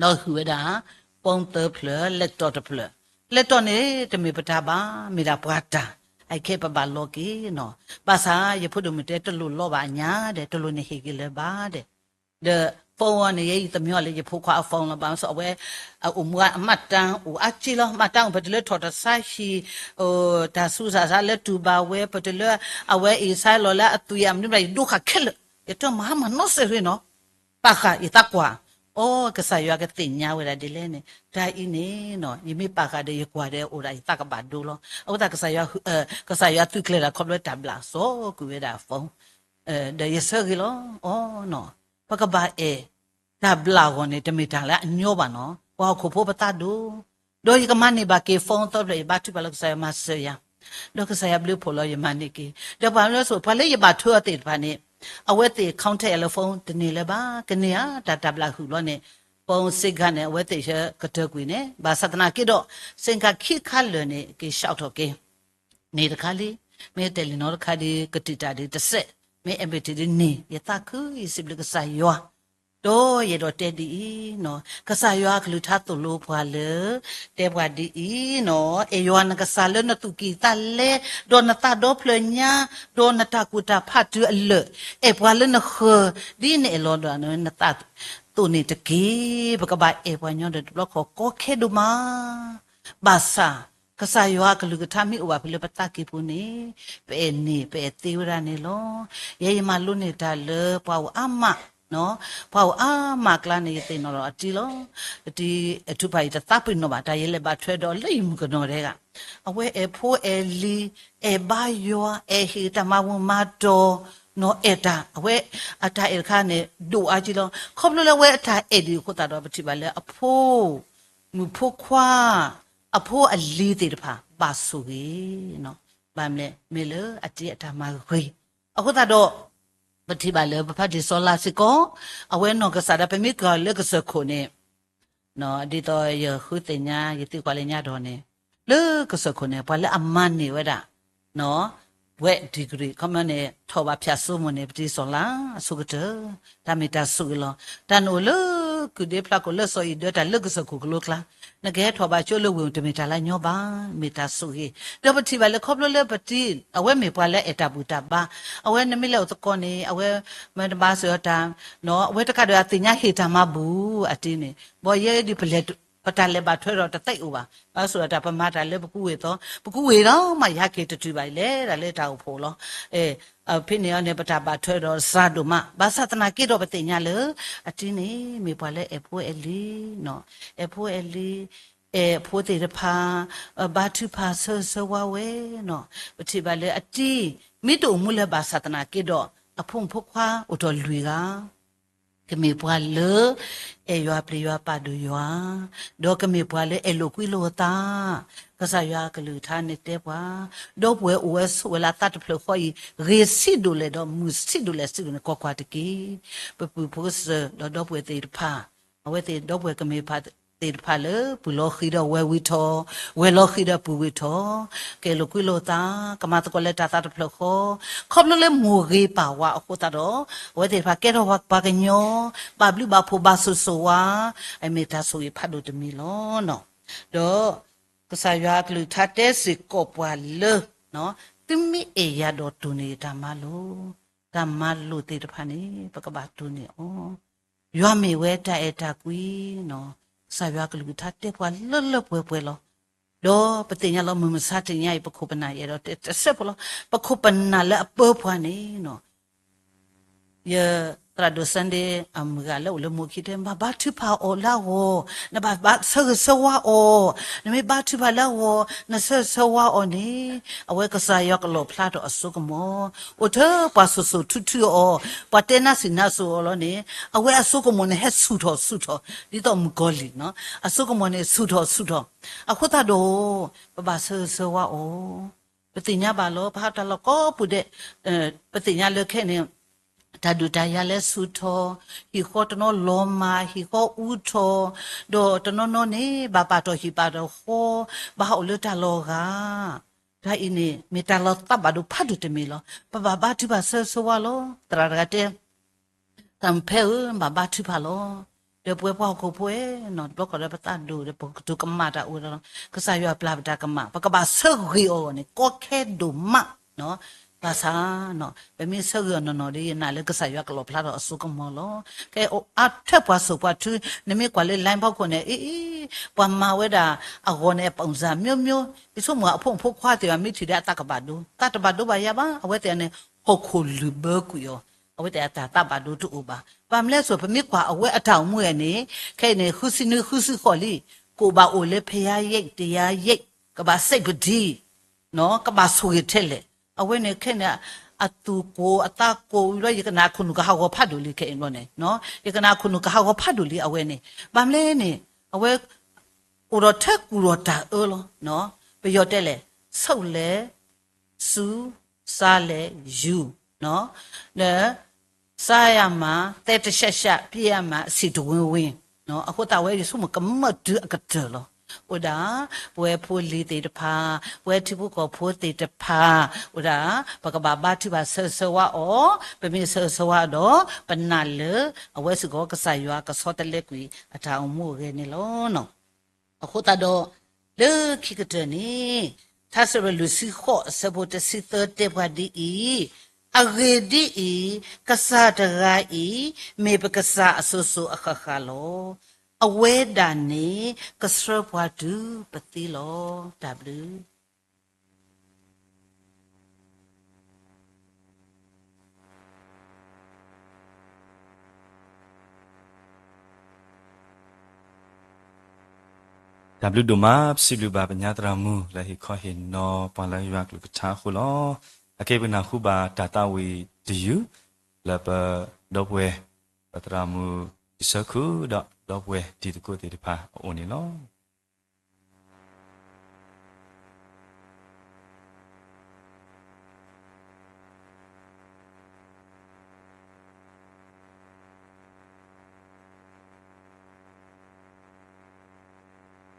ဒီးဟုၣ်ဝဲဒၣ် phone သၢဖျၢၣ် laptop တဖျၢၣ်. laptop န့ၣ်တမ့ၢ်ပတၢ်ဘၣ် မ့ၢ်ဒၣ်ပှၤတၢ်, အခဲပဘၣ်လီၤက့ၤနီၤ. ဘၣ်ဆၣ်ယဖိဒိၣ်မုၣ်တဲတလိၣ်လီၤဘၣ်အညါဒီး တလိၣ်န့ၣ်ဟ့ၣ်က့ၤလၢၤဘၣ်ဒီး ဒီး phone အံၤန့ၣ် ယဲယသမံအီၤလၢယဖိခွါအ phone လီၤ. ဘၣ်မနုၤအဝဲ အအိၣ်မူအမှတ်တမ်းအိၣ်အါက့လီၤ. မှတ်တမ်းအိၣ် ပတလၢထီၣ်တဆါဟံၣ် တၢ်ဆူးတၢ်ဆါလၢတူၢ်ဘၣ်ဝဲ ပတလၢ အဝဲအံၤဆါလီၤလၢအသွံၣ်အမနုၤဘၣ် ယဒိဃာ်ခဲလၢာ် ယတမၤဟါမၢ်နီစဲးရ့နီၤ. ပာ်ဃာ်ယသးကွၢ်, အိ ကစၢ်ယွၤကသ့ၣ်ညါဝဲဒၣ်ဒ်လဲၣ်န့ၣ် တၢ်အံၤန့ၣ်နီၤ ယမ့ၢ်ပာ်ဃာ်ဒီးယကွၢ်ဒီးအိၣ်ဒၣ် ယသးကဘၣ်ဒိလီၤ. အဃိသတး ကစၢ်ယွၤသုးကျဲၤတၢ်ခီဖျိတၢ်ဘျးစီကွံာ်ဝဲဒၣ် phone ဒီးယဆၢဂ့ၤလီၤ. အိ နီၤ ပကဘၣ်အဲၣ်တၢ်ဘျးအဂီၢ်န့ၣ် တမ့ၢ်တၢ်လၢအညီဘၣ်နီၤ. ပှၤဟီၣ်ခိၣ်ဖိပသးဒိၣ်, ဒီးယကမၤန့ၢ်ဘၣ်က့ၤ phone သၢဖျၢၣ် ယဘါထုကဖၣ်လၢကစၢ်ယွၤမၤစၢၤယၤ, ဒီးကစၢ်ယွၤဘျုးဖှိၣ်လီၤယမၤန့ၢ်က့ၤ. ဒီးပှၤလၢ ပှၤလၢယဘၣ်ထွဲအီၤသ့ၣ်တဖၣ်န့ၣ် အဝဲသ့ၣ် contact ယၤလၢ phone တန့ၢ်လၢၤဘၣ်. ကန့ၢ်ဧါ တၢ်တၢ်ဘျးဟုၣ်လီၤန့ၣ် phone စ့ကၤန့ၣ် အဝဲသ့ၣ်ဆၢကတၢၢ်ကွံာ်န့ၣ် ဘၣ်ဆၣ်သနာ်က့ဒီး စ့ကၤခံခါလၢာ်န့ၣ် က့ၤ ရှောက် ထီၣ်က့ၤ န့ၣ်တခါလံ, မ့ၢ် Telenor တခါဒီး ကတံာ်တၢ်ဒီးတစဲး, မ့ၢ် MPT ဒီးန့ၢ် ယသးခု ယစံးဘျုးကစၢ်ယွၤ, ဒီးယအဲၣ်ဒိးတဲဒ်အံၤနီၤ, ကစၢ်ယွၤအကလုၢ်ကထါသိၣ်လိပှၤလၢ တဲပှၤဒ်အံၤနီၤ, အဲၣ်ယွၤနကစၢ်လၢနသူၣ်ကံၢ်သးလဲ, ဒီးနသးဒီဖျၢၣ်ညါ, ဒီးနတၢ်ကူၣ်တၢ်ဖးတုၤအလၢာ်, အဲၣ်ပှၤလၢနဃၢၤ, ဒ်နအဲၣ်လီၤဒီးနသးသိးန့ၣ်တက့ၢ်. ပကဘၣ်အဲၣ်ပှၤညီဒီးတဘျီခီၣ်ကီခဲဒိၣ်မး ဘၣ်ဆၣ် ကစၢ်ယွၤအကလုၢ်ကထါမ့ၢ်အိၣ်ဘၣ်ဖဲလၢပသးကံၢ်ပူၤန့ၣ် ပအဲၣ်န့ၢ် ပအဲၣ်သ့ဝဲဒၣ်န့ၣ်လီၤ. ယဲယမၤလိန့ၢ်တၢ်လၢပှၤအိၣ်အါမး, ပှၤအိၣ်အါမးအကျါန့ၣ် ယသ့ၣ်နီၣ်ဒီးအတံၤလီၤ. အတံၤအထုဖၣ်အံၤတသးပ့ၤနီၣ်ဘၣ် တၢ်ယဲလဲၤဘၣ်ထွဲဒီးလၢယမုၣ်ကနီၤတဂၤ, အဝဲအဲၣ်ဖိအဲၣ်လံၤ, အဲၣ်ဘါယွၤ, အဲၣ်ဟ့ၣ်တၢ်မၤမူမၤတီၤ, နီၢ်အဲၣ်တၢ်, အဝဲအတၢ်အဲၣ်တခါန့ၣ် ဒိၣ်အါကံလီၤ. ခီဖျိလၢအဝဲအတၢ်အဲၣ်ဒ်အဃိသတးဒီး ပထံၣ်ဘၣ်လၢအဖိ မုၣ်ဖိခွါ, အဖိအလံၤသ့ၣ်တဖၣ် ဘၣ်ဆိၣ်ဂ့ၤ, ဘၣ်မနုၤလဲၣ် မ့ၢ်လၢအတံၤအတၢ်မၤဂ့ၤ, အဃိသတးဒီး ပထံၣ်ဘၣ်လၢပဖါတံၢ်စီၤလၤစ့ၢ်ကီး, အဝဲနီၢ်ကစၢ်ဒၣ်ပမ့ၢ်ကွၢ်လၢကစၢၢ်ခိၣ်န့ၣ် ဒ်သိးယဃုသ့ၣ်ညါ ယသံကွၢ်လၢညါဒီးန့ၣ်, လၢကစၢၢ်ခိၣ်န့ၣ် ပှၤလၢအမၤန့ၢ်ဝဲဒၣ် ဘွဲ့ degree ခီပညီန့ၣ် ထီၣ်ဘၣ်ဖၠၣ်စိမိၤန့ၣ် ပတံၤစီၤလၤအဆိကတၢၢ်, တၢ်မ့ၢ်တၢ်ဆိၣ်ဂ့ၤလီၤ. တၢ်နအိၣ်လၢကုၢ်ဒ့ဖျါခိၣ်လၢစီၤအံၤဒၢတၢ်လၢကစၢၢ်ခိၣ်ကလိကျါ, နကဟဲထီၣ်ဘၣ်ကၠိလၢဝ့ၢ်တမ့ၢ်တၢ်လၢအညီဘၣ်, မ့ၢ်တၢ်ဆိၣ်ဂ့ၤ. ဒီးပထံၣ်ဘၣ်လၢခီဖျိလၢပတံၤ အဝဲမ့ၢ်ပှၤလၢအဲၣ်တၢ်ဘူၣ်တၢ်ဘါ, အဝဲနမ့ၢ်လဲၤအိၣ်သကိးန့ၣ် အဝဲမၤတဘါစၢၤအီၤတၢ်, အဝဲတကးဒီးအသ့ၣ်ညါဟ့ၣ်တၢ်မၤဘူၣ်အတံၤန့ၣ်, ဘၣ်ယဲဒ်ပလဲၤ ပတၢ်လဲၤဘၣ်ထွဲဒီးတသ့အိၣ်ဘၣ်. ဘၣ်ဆိၣ်ဒီးတၢ်ပမၤတၢ်လၢပကူဝ့ၢ်သီ, ပကူဝ့ၢ်ဒီးမးယဟဲက့ၤတတုၤဘၣ် လဲၤဒၣ်လၢတၢ်အိၣ်ဖှိၣ်လီၤ. ဖဲန့ၣ်အီၤန့ၣ် ပတၢ်ဘၣ်ထွဲဒီးစှၤဒိၣ်မး, ဘၣ်ဆၣ်သနာ်က့ဒီးပသ့ၣ်ညါလၢ အတံၤန့ၣ် မ့ၢ်ပှၤလၢအဲၣ်ဖိအဲၣ်လံၤ, အဲၣ်ဖိအဲၣ်လံၤ, အဲၣ်ဖိသ့ၣ်တဖၣ်, ဘါထုကဖၣ်ဆၢဂ့ၤဆၢဝါဝဲနီၤ. ပထံၣ်ဘၣ်လၢအတံၤ မ့ၢ်တအိၣ်မူလၢၤဘၣ်ဆၣ်သနာ်က့ဒီး အဖိမုၣ်ဖိခွါအိၣ်ထီၣ်လွံၢ်ဂၤ ကမ့ၢ်ပှၤလၢ အဲၣ်ယွၤပျံၤယွၤပာ်ဒိၣ်ယွၤ, ဒီးကမ့ၢ်ပှၤလၢအဲၣ်လိာ်ကွံလိာ်အသး, ကစၢ်ယွၤအကလုၢ်ကထါန့ၣ်တဲပှၤ, ဒီပုၢ်ဝဲၢ်အိၣ်ဝဲဆိးဝဲလၢအသးတဖျၢၣ်ဃီအံၤ, ဂ့ၤဆံးဒိၣ်လဲၣ်ဒီးမုၢ်ဆံးဒိၣ်လဲၣ်ဆံးဒိၣ်န့ၣ် ကွၢ်ကွၢ်တက့ၢ်. ပပုၢ်ဖိကစၢၢ်ဒီးဒီပုၢ်ဝဲၢ်သ့ၣ်တဖၣ်, အဝဲသ့ၣ်ဒီပုၢ်ဝဲၢ်ကမ့ၢ်ပှၤသ့ၣ်တဖၣ်လၢ ပုၢ်လီၤဃံၤဒီးဝဲၢ်ဝံထီၣ်, ဝဲၢ်လီၤဃံၤဒီးပုၢ်ဝံထီၣ်, ကအဲၣ်လိာ်ကွံလိာ်သး, ကမၤသကိးလၢတၢ်သးတဖျၢၣ်ဃီ, ခီဖျိလၢမိၢ်ဂ့ၤပၢ်ဝါအဃိသတးဒီး အဝဲသ့ၣ်တဖၣ်ကဲထီၣ်ပှၤကညီ, ဘၣ်ဘျုးဘၣ်ဖှိၣ်ဘၣ်ဆိၣ်ဂ့ၤဆိၣ်ဝါ, အမ့ၢ်တၢ်ဆိၣ်ဂ့ၤဖးဒိၣ်တမံၤလီၤ. ဒီးကစၢ်ယွၤအကလုၢ်ကထါတဲစ့ၢ်ကီးပှၤလၢ သုမ့ၢ်အဲၣ်ယၤဒီးတိၢ်န့ၢ်ယတၢ်မၤလိာ်, တၢ်မၤလိာ်သ့ၣ်တဖၣ်န့ၣ် ပကဘၣ်တိၢ်န့ၢ်အီၤ. ယွၤမ့ၢ်ဝဲတၢ်အဲၣ်တၢ်ကွံနီၤ, ကစၢ်ယွၤအကလုၢ်ကထါတဲပှၤလၢလၢပှဲၤပှဲၤလီၤ. ဒီးပသ့ၣ်ညါလီၤ မုၢ်မဆါတနံၤအံၤ ပခိၣ်ပနၢ်ယအဲၣ်ဒိးတဲတစဲးဖိလီၤ. ပခိၣ်ပနၢ်လၢအပၢပှၤန့ၣ်နီၤ ယသရၣ်ဒိၣ် Sunday အမုၢ်ဂၤလၢအိၣ်လၢမိၢ်ခံတဲ မၤဘါထုကဖၣ်အီၤလၢအဂီၢ်, နဘၣ်ဘါဆၢဂ့ၤဆၢဝါအီၤ, နမ့ၢ်ဘါထုကဖၣ်လၢအဂီၢ် နဆၢဂ့ၤဆၢဝါအီၤန့ၣ် အဝဲကစၢ်ယွၤကလီၣ်ဖျါထီၣ်အစိကမီၤ, အိၣ်ထဲပှၤစိၤစိၤထုထုအီၤ, ပှၤတဲနါစံးနါစိၤအီၤလီၤန့ၣ် အဝဲအစိကမီၤန့ၣ် ဟဲဆူၣ်ထီၣ်ဆူၣ်ထီၣ် ဒ်သိးမုၣ်ကီၤလံၢ်နီၤ, အစိကမီၤန့ၣ် ဆူၣ်ထီၣ်ဆူၣ်ထီၣ်, အဃိသတးဒီး ပဘၣ်ဆၢဂ့ၤဆၢဝါအီၤ ပသ့ၣ်ညါဘၣ်လီၤ ပဟးတၢ်လီၢ်ကိးပူၤဒဲး, ပသ့ၣ်ညါလၢခဲအံၤန့ၣ် တၢ်ဒုးတၢ်ယၤလဲၤဆူၣ်ထီၣ်, ဟံၣ်ဃီတနီၤလီၤမၢ်, ဟံၣ်ဃီအူထီၣ်, ဒီးတနီၤနီၤန့ၣ် ဘၣ်ပာ်တီၢ်ဟံၣ်ပာ်တီၢ်ဃီ, ဘၣ်ဟးအိၣ်လၢတၢ်လီၢ်ဂၤ တၢ်အံၤန့ၣ် မ့ၢ်တၢ်လီၤသးဘၣ်ဒိဖးဒိၣ်တမံၤလီၤ. ပဘၣ်ဘါထုကဖၣ်ဆၢဂ့ၤဆၢဝါလီၤ. သရၣ်တဂၤတဲ သရၣ်မုၣ်ဖဲဧၢ, ဘၣ်ဘါထုကဖၣ်လီၤ. ဒီးပဝဲပှၤဟီၣ်ခိၣ်ဖိဧၢ, တဘျီဃီဒီးပသးဒိၣ်ဒီး ပကတိၤကမၣ်တၢ်အိၣ်ဒီး ကစၢ်ယွၤပျၢ်ပတၢ်ကမၣ်, ပကဘၣ်ဆၢဂ့ၤအီၤန့ၣ် ကီခဲဒိၣ်မး. ဘၣ်ဆၣ် ပမ့ၢ်ဆၢဂ့ၤအီၤနီၢ်နီၢ်ဒီး ယနာ်လၢကစၢ်ယွၤကလီၣ်ဖျါထီၣ်အစိကမီၤလီၤ. ကဲ အါထဲပှၤစိာ်ပှၤထု, နမ့ၢ်ကွၢ်လၢ line ဖီခိၣ်န့ၣ် အ့ ပှၤမၤဝဲဒၣ်အဂီၢ်န့ၣ် အပုံစံမျိုးမျိုး, ယဆိကမိၣ်အဖိမုၣ်ဖိခွါသ့ၣ်တဖၣ် မ့ၢ်ထံၣ်ဒီးအသးကဘၣ်ဒိ, သးတဘၣ်ဒိဘၣ်ယၤဘၣ်. အဝဲသ့ၣ်န့ၣ် ဟီၣ်ခိၣ်လုၢ်ဘၢကွံာ်အီၤ, အဝဲသ့ၣ်အတၢ်သးဘၣ်ဒိတအိၣ်ဘၣ်. ဘၣ်မနုၤလဲၣ်ဆိ ပမ့ၢ်ကွၢ်အဝဲအတၢ်အိၣ်မူဝဲန့ၣ် ခဲအံၤန့ၣ် ဃုဆံနွံ ဃုဆံဃိးလံ, ကအိၣ်ဘၣ်အိၣ်လၢ ဖယၤယဲၢ် တယၤယဲၢ်, ကဘၣ်စဲးပဒံ ကဘၣ်ဆိၣ်ဂ့ၤထဲလဲၣ်. အဝဲန့ၣ်ခဲန့ၣ် အသူၣ်ကိၢ်အသးကိၢ်ဝံၤလီၤ, ယကနၣ်ခိၣ်နူာ်ကဟးဂီၤဖးဒိၣ်လံခဲအံၤဘျီန့ၣ်, ယကနၣ်ခိၣ်နူာ်ကဟးဂီၤဖးဒိၣ်လံအဝဲန့ၣ်. ဘၣ်မနုၤလဲၣ်န့ၣ် အဝဲ အိၣ်ဒီးထဲကူၣ်ဒီးတၢ်အၢလီၤ. ပယီၤတဲလဲၣ် ဆုတ်လဲဆူ စားလဲယူၤ, ဒီး စားရမှာ သဲတစ်ရှပ်ရှပ် ပစ်ရမှာ ဆီတဝင်းဝင်း. အဃိသတးဝဲယဆိကမိၣ်ကမၢၢ်တုၤအကတၢၢ်လီၤ. အိၣ်ဒၣ် ပဝဲဖိလံၤသ့ၣ်တဖၣ်, ပဝဲထံဖိကီၢ်ဖိသ့ၣ်တဖၣ်, အိၣ်ဒၣ် ပကဘၣ်ဘါထုကဖၣ်ဆၢဂ့ၤဆၢဝါအီၤ, ပမ့ၢ်ဆၢဂ့ၤဆၢဝါဒီး ပနာ်လၢ အဝဲစ့ၢ်ကီးကစၢ်ယွၤကဆီတလဲကွံာ်အတၢ်အိၣ်မူအဂ့ၢ်န့ၣ်လီၤ. အဃိသတးဒီး လၢခံကတၢၢ်န့ၣ် ထါစံးပတြၢၤလွံၢ်ဆံဃိး အဆၢဖိတဆံသၢတဲပှၤဒ်အံၤ, အဂ့ၢ်ဒ်အံၤ, ကစၢ်တဂၤအံၤ မ့ၢ်ပကစၢ်အစိၤစိၤအဃၣ်ဃၣ်လီၤ. အဝဲဒၣ်န့ၣ် ကဆှၢပှၤတုၤပသံလီၤ. တၢ်ဘျုး တၢ်ဘျုးဒိၣ်မး, ပစံးဘျုးဘၣ်ပညါသရၣ်မုၣ်လၢဟ့ၣ်ခီဟ့ၣ်နီၤပှၤလၢယွၤကလုၢ်ကထါအဃိလီၤ. အခဲအံၤပနၢ်ဟူဘၣ်တၢ်သးဝံၣ်တယုၢ် လၢပဒီပုၢ်ဝဲၢ် ပသရၣ်မုၣ်တံဆၢခိၣ် ဒီးဒီပုၢ်ဝဲၢ်တံၤသကိးသ့ၣ်တဖၣ်အအိၣ်န့ၣ်လီၤ. မိၢ်ပၢ်ပဖ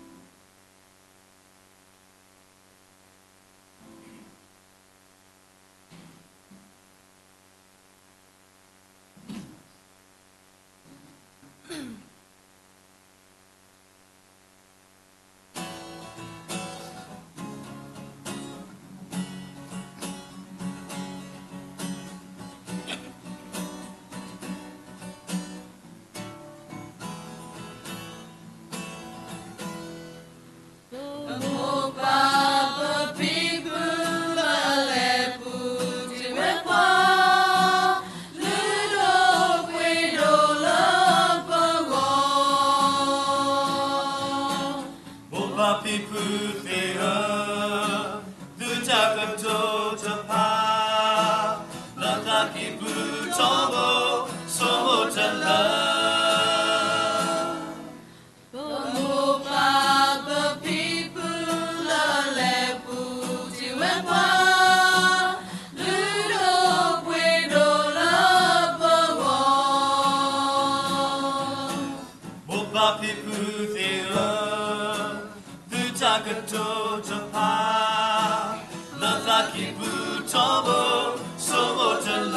ံဖုလၢအလဲၤပူၤတ့ၢ်ဝဲပှၤ, လုၢ်ဒိၣ်ပှ့ၤဒိၣ်လၢပဂီၢ်. မိၢ်ပၢ်ဖံဖုသ့ၣ်ဧၢ, သုတၢ်ကတိၤတဖၣ် လၢသးကံၢ်ပူၤထီဘိ ဆိကမိၣ်တလၢ ပမိၢ်ပၢ်ပဖံဖုလၢအလဲၤပူၤတ့ၢ်ဝဲပှၤ, လုၢ်ဒိၣ်ပှ့ၤဒိၣ်လၢပဂီၢ်. မိၢ်ပၢ်ဖံဖုသ့ၣ်ဧၢ, သုတၢ်ကတိၤတဖၣ် လၢသးကံၢ်ပူၤထီဘိ ဆိကမိၣ်တလၢ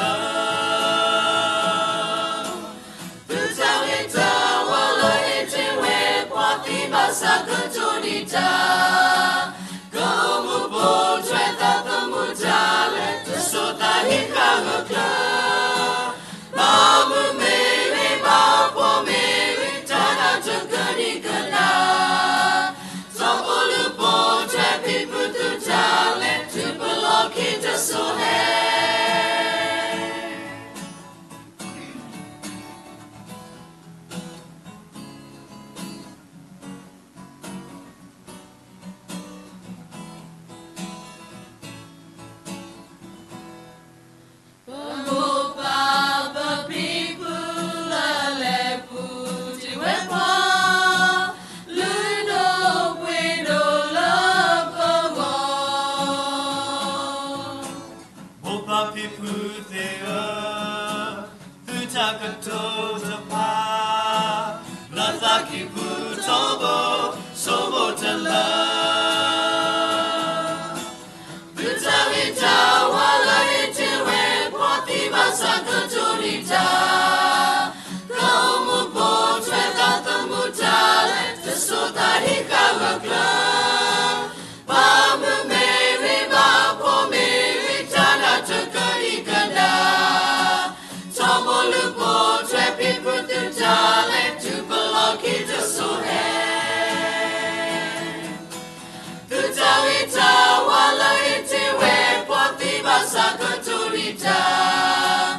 သုတၢ်ဂ့ၤတၢ်ဝါလၢအဟ့ၣ်တ့ၢ်ဝဲ ပှၤသံဘၣ်ဆၣ်ကတိၤဒံးတၢ်, ကအိၣ်မူပိာ်ထွဲသးသမူတၢ်လဲၤ တစိၤသးဟ့ၣ်ဃာ်ဂၢၢ်ကျၢၤ, ဘၣ်မုာ်မ့ၢ်ဂ့ၤ ဘၣ်ဖှီၣ်မ့ၢ်ဂ့ၤ တၢ်နးတကနံၣ်ကနၣ်, စီၤပီလူးပိာ်ထွဲဖံဖုသုတၢ်လဲၤ တုၤပလီၢ်ခံတစိၤဟဲ. စီၤဘိ, စီၤဘိတလၢ သုတၢ်ဂ့ၤတၢ်ဝါလၢဟ့ၣ်တ့ၢ်ဝဲ ပှၤသံဘၣ်ဆၣ်ကတိၤတံာ်တာ်, ကအိၣ်မူပိာ်ထွဲသးသမူတၢ်လဲၤ တစိၤသးဟ့ၣ်ဃာ်ဂၢၢ်ကျၢၤ, ဘၣ်မုာ်မ့ၢ်ဂ့ၤ ဘၣ်ဖှီၣ်မ့ၢ်ဂ့ၤ တၢ်နးတကဒံကဒါ ထီဘိလူၤပိာ်ထွဲ ဖံဖုသုတၢ်လဲၤ တုၤပလီၢ်ခံတစိၤဟဲ သုတၢ်ဂ့ၤတၢ်ဝါလၢဟ့ၣ်တ့ၢ်ဝဲ ပှၤသံဘၣ်ဆၣ်ကတိၤတံာ်တာ်,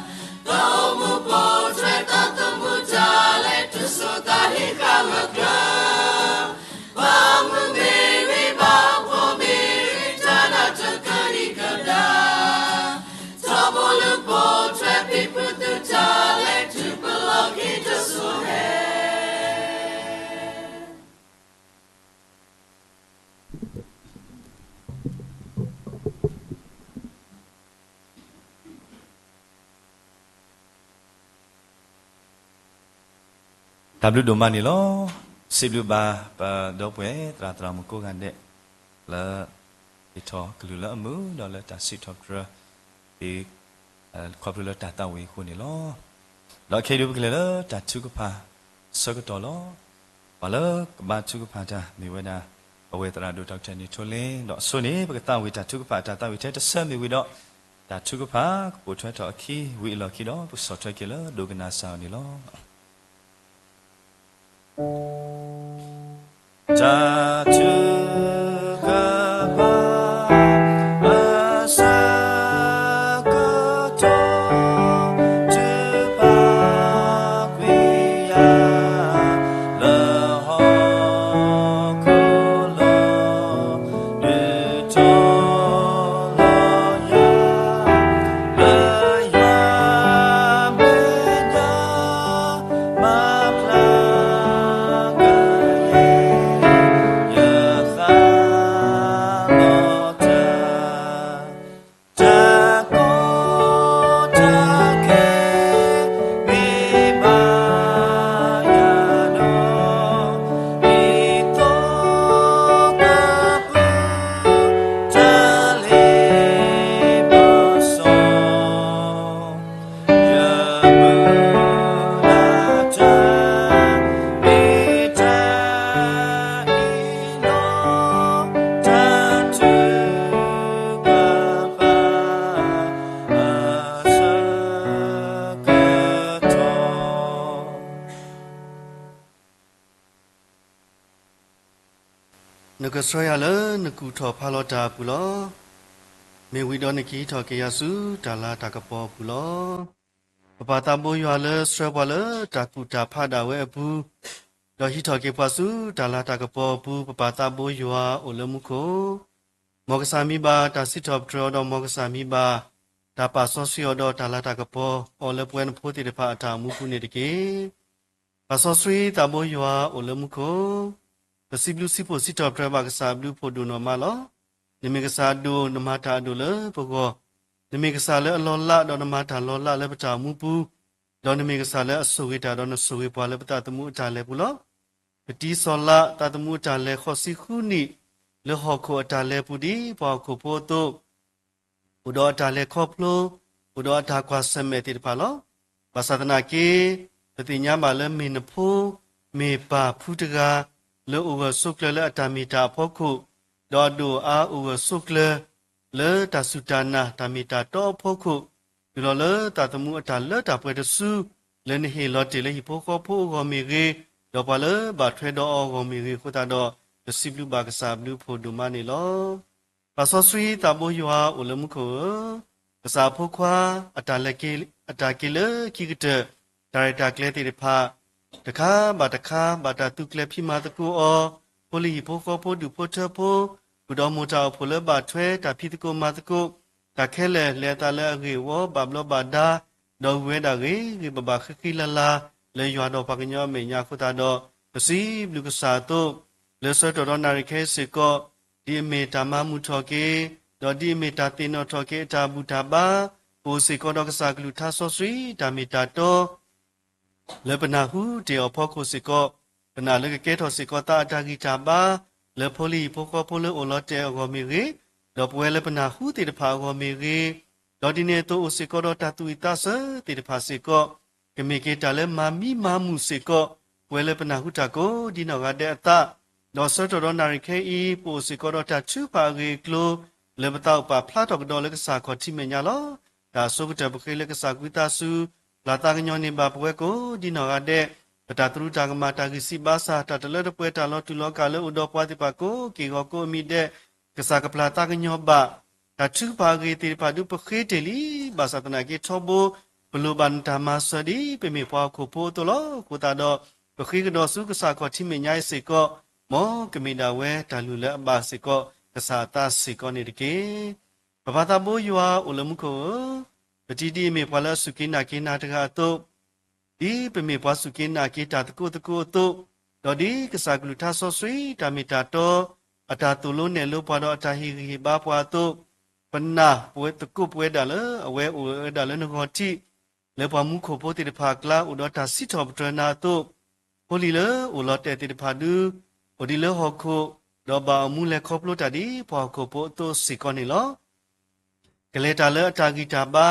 ကအိၣ်မူပိာ်ထွဲသးသမူတၢ်လဲၤ တစိၤသးဟ့ၣ်ဃာ်ဂၢၢ်ကျၢၤ, ဘၣ်မုာ်မ့ၢ်ဂ့ၤ ဘၣ်ဖှီၣ်မ့ၢ်ဂ့ၤ တၢ်နးတကဒံကဒါ ထီဘိလူၤပိာ်ထွဲ ဖံဖုသုတၢ်လဲၤ တုၤပလီၢ်ခံတစိၤဟဲ တၢ်ဘျုးဒိၣ်မးန့ၣ်လီၤ. စံးဘျုးဘၣ်ပဒီပုၢ်ဝဲၢ် သရၣ်သရၣ်မုၣ်ကိးဂၤဒဲး လၢဟ့ၣ်ထီၣ်ကလုၢ်လၢအမုာ် ဒီးလၢတၢ်စံးထီၣ်ပတြၢၤ ခီဖျိလၢတၢ်သးဝံၣ်အဃိန့ၣ်လီၤ. ဒီးခဲအံၤဒုးပကလဲၤလၢတၢ်ထုကဖၣ်ဆၢကတီၢ်လီၤ. ပှၤလၢကဘါထုကဖၣ်တၢ်မ့ၢ်ဝဲဒၣ် ပဝဲၢ်သရၣ်ဒိၣ် Doctor န့ၣ်ထိလ့, ဒီးအဆိန့ၣ် ပကသးဝံၣ်တၢ်ထုကဖၣ်အတၢ်သးဝံၣ်ထဲတဆၢမ့ၢ်ဝံၤဒီး တၢ်ထုကဖၣ်ကပိာ်ထွဲထီၣ်အခံဝံၤအလီၢ်ခံဒီး ပကဆီၣ်ထွဲက့ၤလၢဒိကနၣ်စၢ်အီၤန့ၣ်လီၤ. တၢ်ထုကဖၣ် အဆၢကတီၢ် ထုကဖၣ်ခွဲးယာ် လၢဟီၣ်ခိၣ်လီၤ ဒုးထီၣ်လီၤယွၤ လၢယွၤမဲာ်ညါ မၤဖျါကယဲၢ် ယသးလီၤတၢ် တၢ်ကီတၢ်ခဲ မ့ၢ်ဘၣ်ယၤဒီး ဒ်သိးကပူၤ တၢ်လ့ပစီ ယမုၢ်လၢ်တၢ် မ့ၢ်တၢ်အံၤလီၤ တၢ်ထုကဖၣ် အဆၢကတီၢ် နကဆှၢယၤလၢနကူၣ်ထီၣ်ဖးလီၤတၢ်အပူၤလီၤ. မ့ၢ်ဝံၤဒီးနကဟံးထီၣ်က့ၤယၤဆူတၢ်လၤတၢ်ကပီၤအပူၤလီၤ. ပပၢ်သးဘိယွၤလၢဆှၢပှၤလၢတၢ်ကူၣ်တၢ်ဖးဒၣ်ဝဲအပူၤ, ဒီးဟံးထီၣ်က့ၤပှၤဆူတၢ်လၤတၢ်ကပီၤအပူၤ, ပပၢ်သးဘိယွၤအိၣ်လၢမူခိၣ်, မ်ကစၢ်မံဘၣ်တၢ်စံးထီၣ်ပတြၢၤအီၤဒီး မ်ကစၢ်မံဘၣ်တၢ်ပာ်စီဆှံအီၤဒီးတၢ်လၤတၢ်ကပီၤအီၤလၢပဝဲနဖိသ့ၣ်တဖၣ်အတၢ်အိၣ်မူပူၤန့ၣ်တက့ၢ်. ပာ်စီဆှံသးဘိယွၤအိၣ်လၢမူခိၣ်, ပစံးဘျုးစံးဖှိၣ်စံးထီၣ်ပတြၢၤဘၣ်ကစၢ်အဘျုးအဖှိၣ်ဒိၣ်နီၢ်မးလီၤ. နမ့ၢ်ကစၢ်အဒိၣ် နမၤတၢ်အဒိၣ်လၢပဂီၢ်, နမ့ၢ်ကစၢ်လၢအလီၤလး ဒီးနမၤတၢ်လီၤလးလၢပတၢ်အိၣ်မူပူၤ, ဒီးနမ့ၢ်ကစၢ်လၢအဆိၣ်ဂ့ၤတၢ် ဒီးနဆိၣ်ဂ့ၤပှၤလၢပသးသမူအတၢ်လဲၤပူၤလီၤ. ပတံၤစီၤလးသးသမူအတၢ်လဲၤဃိးဆံဃုနံၣ် လၢဟီၣ်ခိၣ်အတၢ်လဲၤပူၤ ဒ်ပှၤဟီၣ်ခိၣ်ဖိအသိး အိၣ်ဒီးအတၢ်လဲၤခီဖျိ, အိၣ်ဒီးအတၢ်ကွၢ်ဆၢၣ်မဲာ်သ့ၣ်တဖၣ်လီၤ. ဘၣ်ဆၣ်သနာ်က့ ပသ့ၣ်ညါဘၣ်လၢမ့ၢ်နဖိ မ့ၢ်ပၢ်ဖုတဂၤ လၢအိၣ်ဂၢၢ်ဆိးကျၢၤလၢအတၢ်မ့ၢ်တၢ်အဖီခိၣ်, ဒီးအဒိၣ်အါအိၣ်ဂၢၢ်ဆိးကျၢၤ လၢတၢ်စူၢ်တၢ်နာ်တၢ်မ့ၢ်တၢ်တီအဖီခိၣ်, တုၤလီၤလၢတၢ်သမူအတၢ်လၢတၢ်ပှဲၤတစု လၢနဟ့ၣ်လီၤတ့ၢ်လၢဟံၣ်ဖိဃီဖိအဂီၢ်မ့ၢ်ဂ့ၤ, ဒီးပှၤလၢဘၣ်ထွဲဒီးအီၤအဂီၢ်မ့ၢ်ဂ့ၤအဃိသတးဒီး ပစံးဘျုးဘၣ်ကစၢ်အဘျုးအဖှိၣ်ဒိၣ်မးန့ၣ်လီၤ. ပာ်စီဆှံသးဘိယွၤအိၣ်လၢမူခိၣ်ဧၢ, ကစၢ်အဖိခွါ အတၢ်လဲၤက့ၤ အတၢ်က့ၤလၢခံကတၢၢ် တၢ်ရဲၣ်တၢ်ကျဲၤသ့ၣ်တဖၣ် တခါဘၣ်တခါ ဘၣ်တၢ်သူၣ်ကျဲၤဖံးမၤသကိးအီၤ, ဖိလံၤဟံၣ်ဖိဃီဖိဒူၣ်ဖိထၢဖိ, ဃုာ်ဒီးမိၢ်တၢ်အိၣ်ဖှိၣ်လၢဘၣ်ထွဲတၢ်ဖံးသကိးမၤသကိး တၢ်ခဲလၢာ် လဲၤအသးလၢအဂ့ၢ်အဝီ ဘၣ်ဘျီးဘၣ်ဒါ ဒီးဂုၤဝဲဒၣ်ဂ့ၤဂ့ၤဘၣ်ဘၣ်ဃံဃံလၤလၤ လၢယွၤဒီးပှၤကညီအမဲာ်ညါအဃိသတးဒီး ပစံးဘျုးကစၢ်အသိး, လၢဆၢကတီၢ်ဒီးနၣ်ရံၣ်ခဲအံၤစ့ၢ်ကီး, ဒ်အမ့ၢ်တၢ်မၤမုာ်ထီၣ်က့ၤ, ဒီးဒ်အမ့ၢ်တၢ်သ့ၣ်နီၣ်ထီၣ်က့ၤအတၢ်ဘူၣ်တၢ်ဘါ, ပအိၣ်စ့ၢ်ကီးဒီးကစၢ်ကလုၢ်ကထါစီဆှံတၢ်မ့ၢ်တၢ်တီ လၢပနၢ်ဟူတ့ၢ်အီၤဖီခိၣ်စ့ၢ်ကီး, ပနာ်လၢကကဲထီၣ်စ့ၢ်ကီးသးအတၢ်ဂံၢ်တၢ်ဘါ လၢဖိလံၤဟံၣ်ဖိဃီဖိလၢအိၣ်လီၤတဲာ်အဂီၢ်မ့ၢ်ဂ့ၤ, ဒီးပဝဲလၢပနၢ်ဟူသ့ၣ်တဖၣ်အဂီၢ်မ့ၢ်ဂ့ၤ, ဒီးဒ်န့ၣ်အသိးအိၣ်စ့ၢ်ကီးဒီးတၢ်သူၣ်ဝံၣ်သးဆၢသ့ၣ်တဖၣ်စ့ၢ်ကီး ကမ့ၢ်က့ၤတၢ်လၢမၤမံမၤမုာ်စ့ၢ်ကီး ပဝဲလၢပနၢ်ဟူတၢ်ကိးဒ်နီၢ်ဂၤဒဲးအသး, ဒီးဆၢကတီၢ်ဒီးနၣ်ရံၣ်ခဲအံၤ ပအိၣ်စ့ၢ်ကီးဒီးတၢ်ထုကဖၣ်အဂ့ၢ်အကျိၤ လၢပသးအိၣ်ပာ်ဖျါထီၣ်ကဒီးလၢကစၢ်ခီၣ်ထံးမဲာ်ညါလီၤ. တၢ်အဆိကတၢၢ်ပဃ့လၢကစၢ်ကွံသးစူၤ ပျၢ်သးကညီၤန့ၢ်ဘၣ်ပဝဲကိးဒ်နီၢ်ဂၤဒဲး, ပတၢ်သရူးတၢ်ကမၣ် တၢ်ဂံၢ်စၢ်ဘါစၢ် တၢ်တလၢတပှဲၤ တၢ်လီၤတူာ်လီၤကာ်လၢအိၣ်ဒီးပှၤသ့ၣ်တဖၣ်ကိးက့ၢ်ဂီၤကိးအမံၤဒဲး ကစၢ်ကပျၢ်သးကညီၤဘၣ် တၢ်ထုကဖၣ်အဂ့ၢ်သ့ၣ်တဖၣ်ဒုးပဃ့တ့ၢ်လံ, ဘၣ်ဆၣ်သနာ်က့ထီဘိ ပလိၣ်ဘၣ်နတၢ်မၤစၢၤဒ်ပမ့ၢ်ပှၤဟီၣ်ခိၣ်ဖိအသိးလီၤ. အဃိသတးဒီး ပဃ့ကဒီးဆူကစၢ်ခီၣ်ထံးမဲာ်ညါအံၤစ့ၢ်ကီး, မ်ကမ့ၢ်ဒၣ်ဝဲတၢ်လုၢ်လၢအဘၣ်စ့ၢ်ကီး ကစၢ်အသးစ့ၢ်ကီးန့ၣ်တက့ၢ်. ပပၢ်သးဘိယွၤအိၣ်လၢမူခိၣ်ဧၢ, ပတံၤဒ်အမ့ၢ်ပှၤလၢအစူၢ်က့ၤနာ်က့ၤနၤတဂၤအသိး, ဒ်ပမ့ၢ်ပှၤစူၢ်က့ၤနာ်က့ၤတၢ်သကိးသကိးအသိး, ဒီးဒ်ကစၢ်ကလုၢ်ကထါစီဆှံ တၢ်မ့ၢ်တၢ်တီ အတၢ်သိၣ်လိနဲၣ်လိပှၤဒီးအတၢ်ဟ့ၣ်ဂံၢ်ဟ့ၣ်ဘါပှၤအသိး, ပနာ်ပဝဲသကိးပဝဲဒၣ်လၢအဝဲအိၣ်ဝဲဒၣ်လၢနဂီၢ်ထံး, လၢပှၤမူခိၣ်ဖိသ့ၣ်တဖၣ်အကျါ အိၣ်ဒီးတၢ်စံးထီၣ်ပတြၢၤနၤအသိး, ဖိလံၤလၢအိၣ်လီၤတဲာ်သ့ၣ်တဖၣ်ဒုး အိၣ်ဒံးလၢဟီၣ်ခိၣ်, ဒီးဘၣ်အီၤမူလဲၤခီဖျိတၢ်ဒ်ပှၤဟီၣ်ခိၣ်ဖိအသိးစ့ၢ်ကီးန့ၣ်လီၤ. ကလဲၤတၢ်လၢအတၢ်ဂံၢ်တၢ်ဘါ,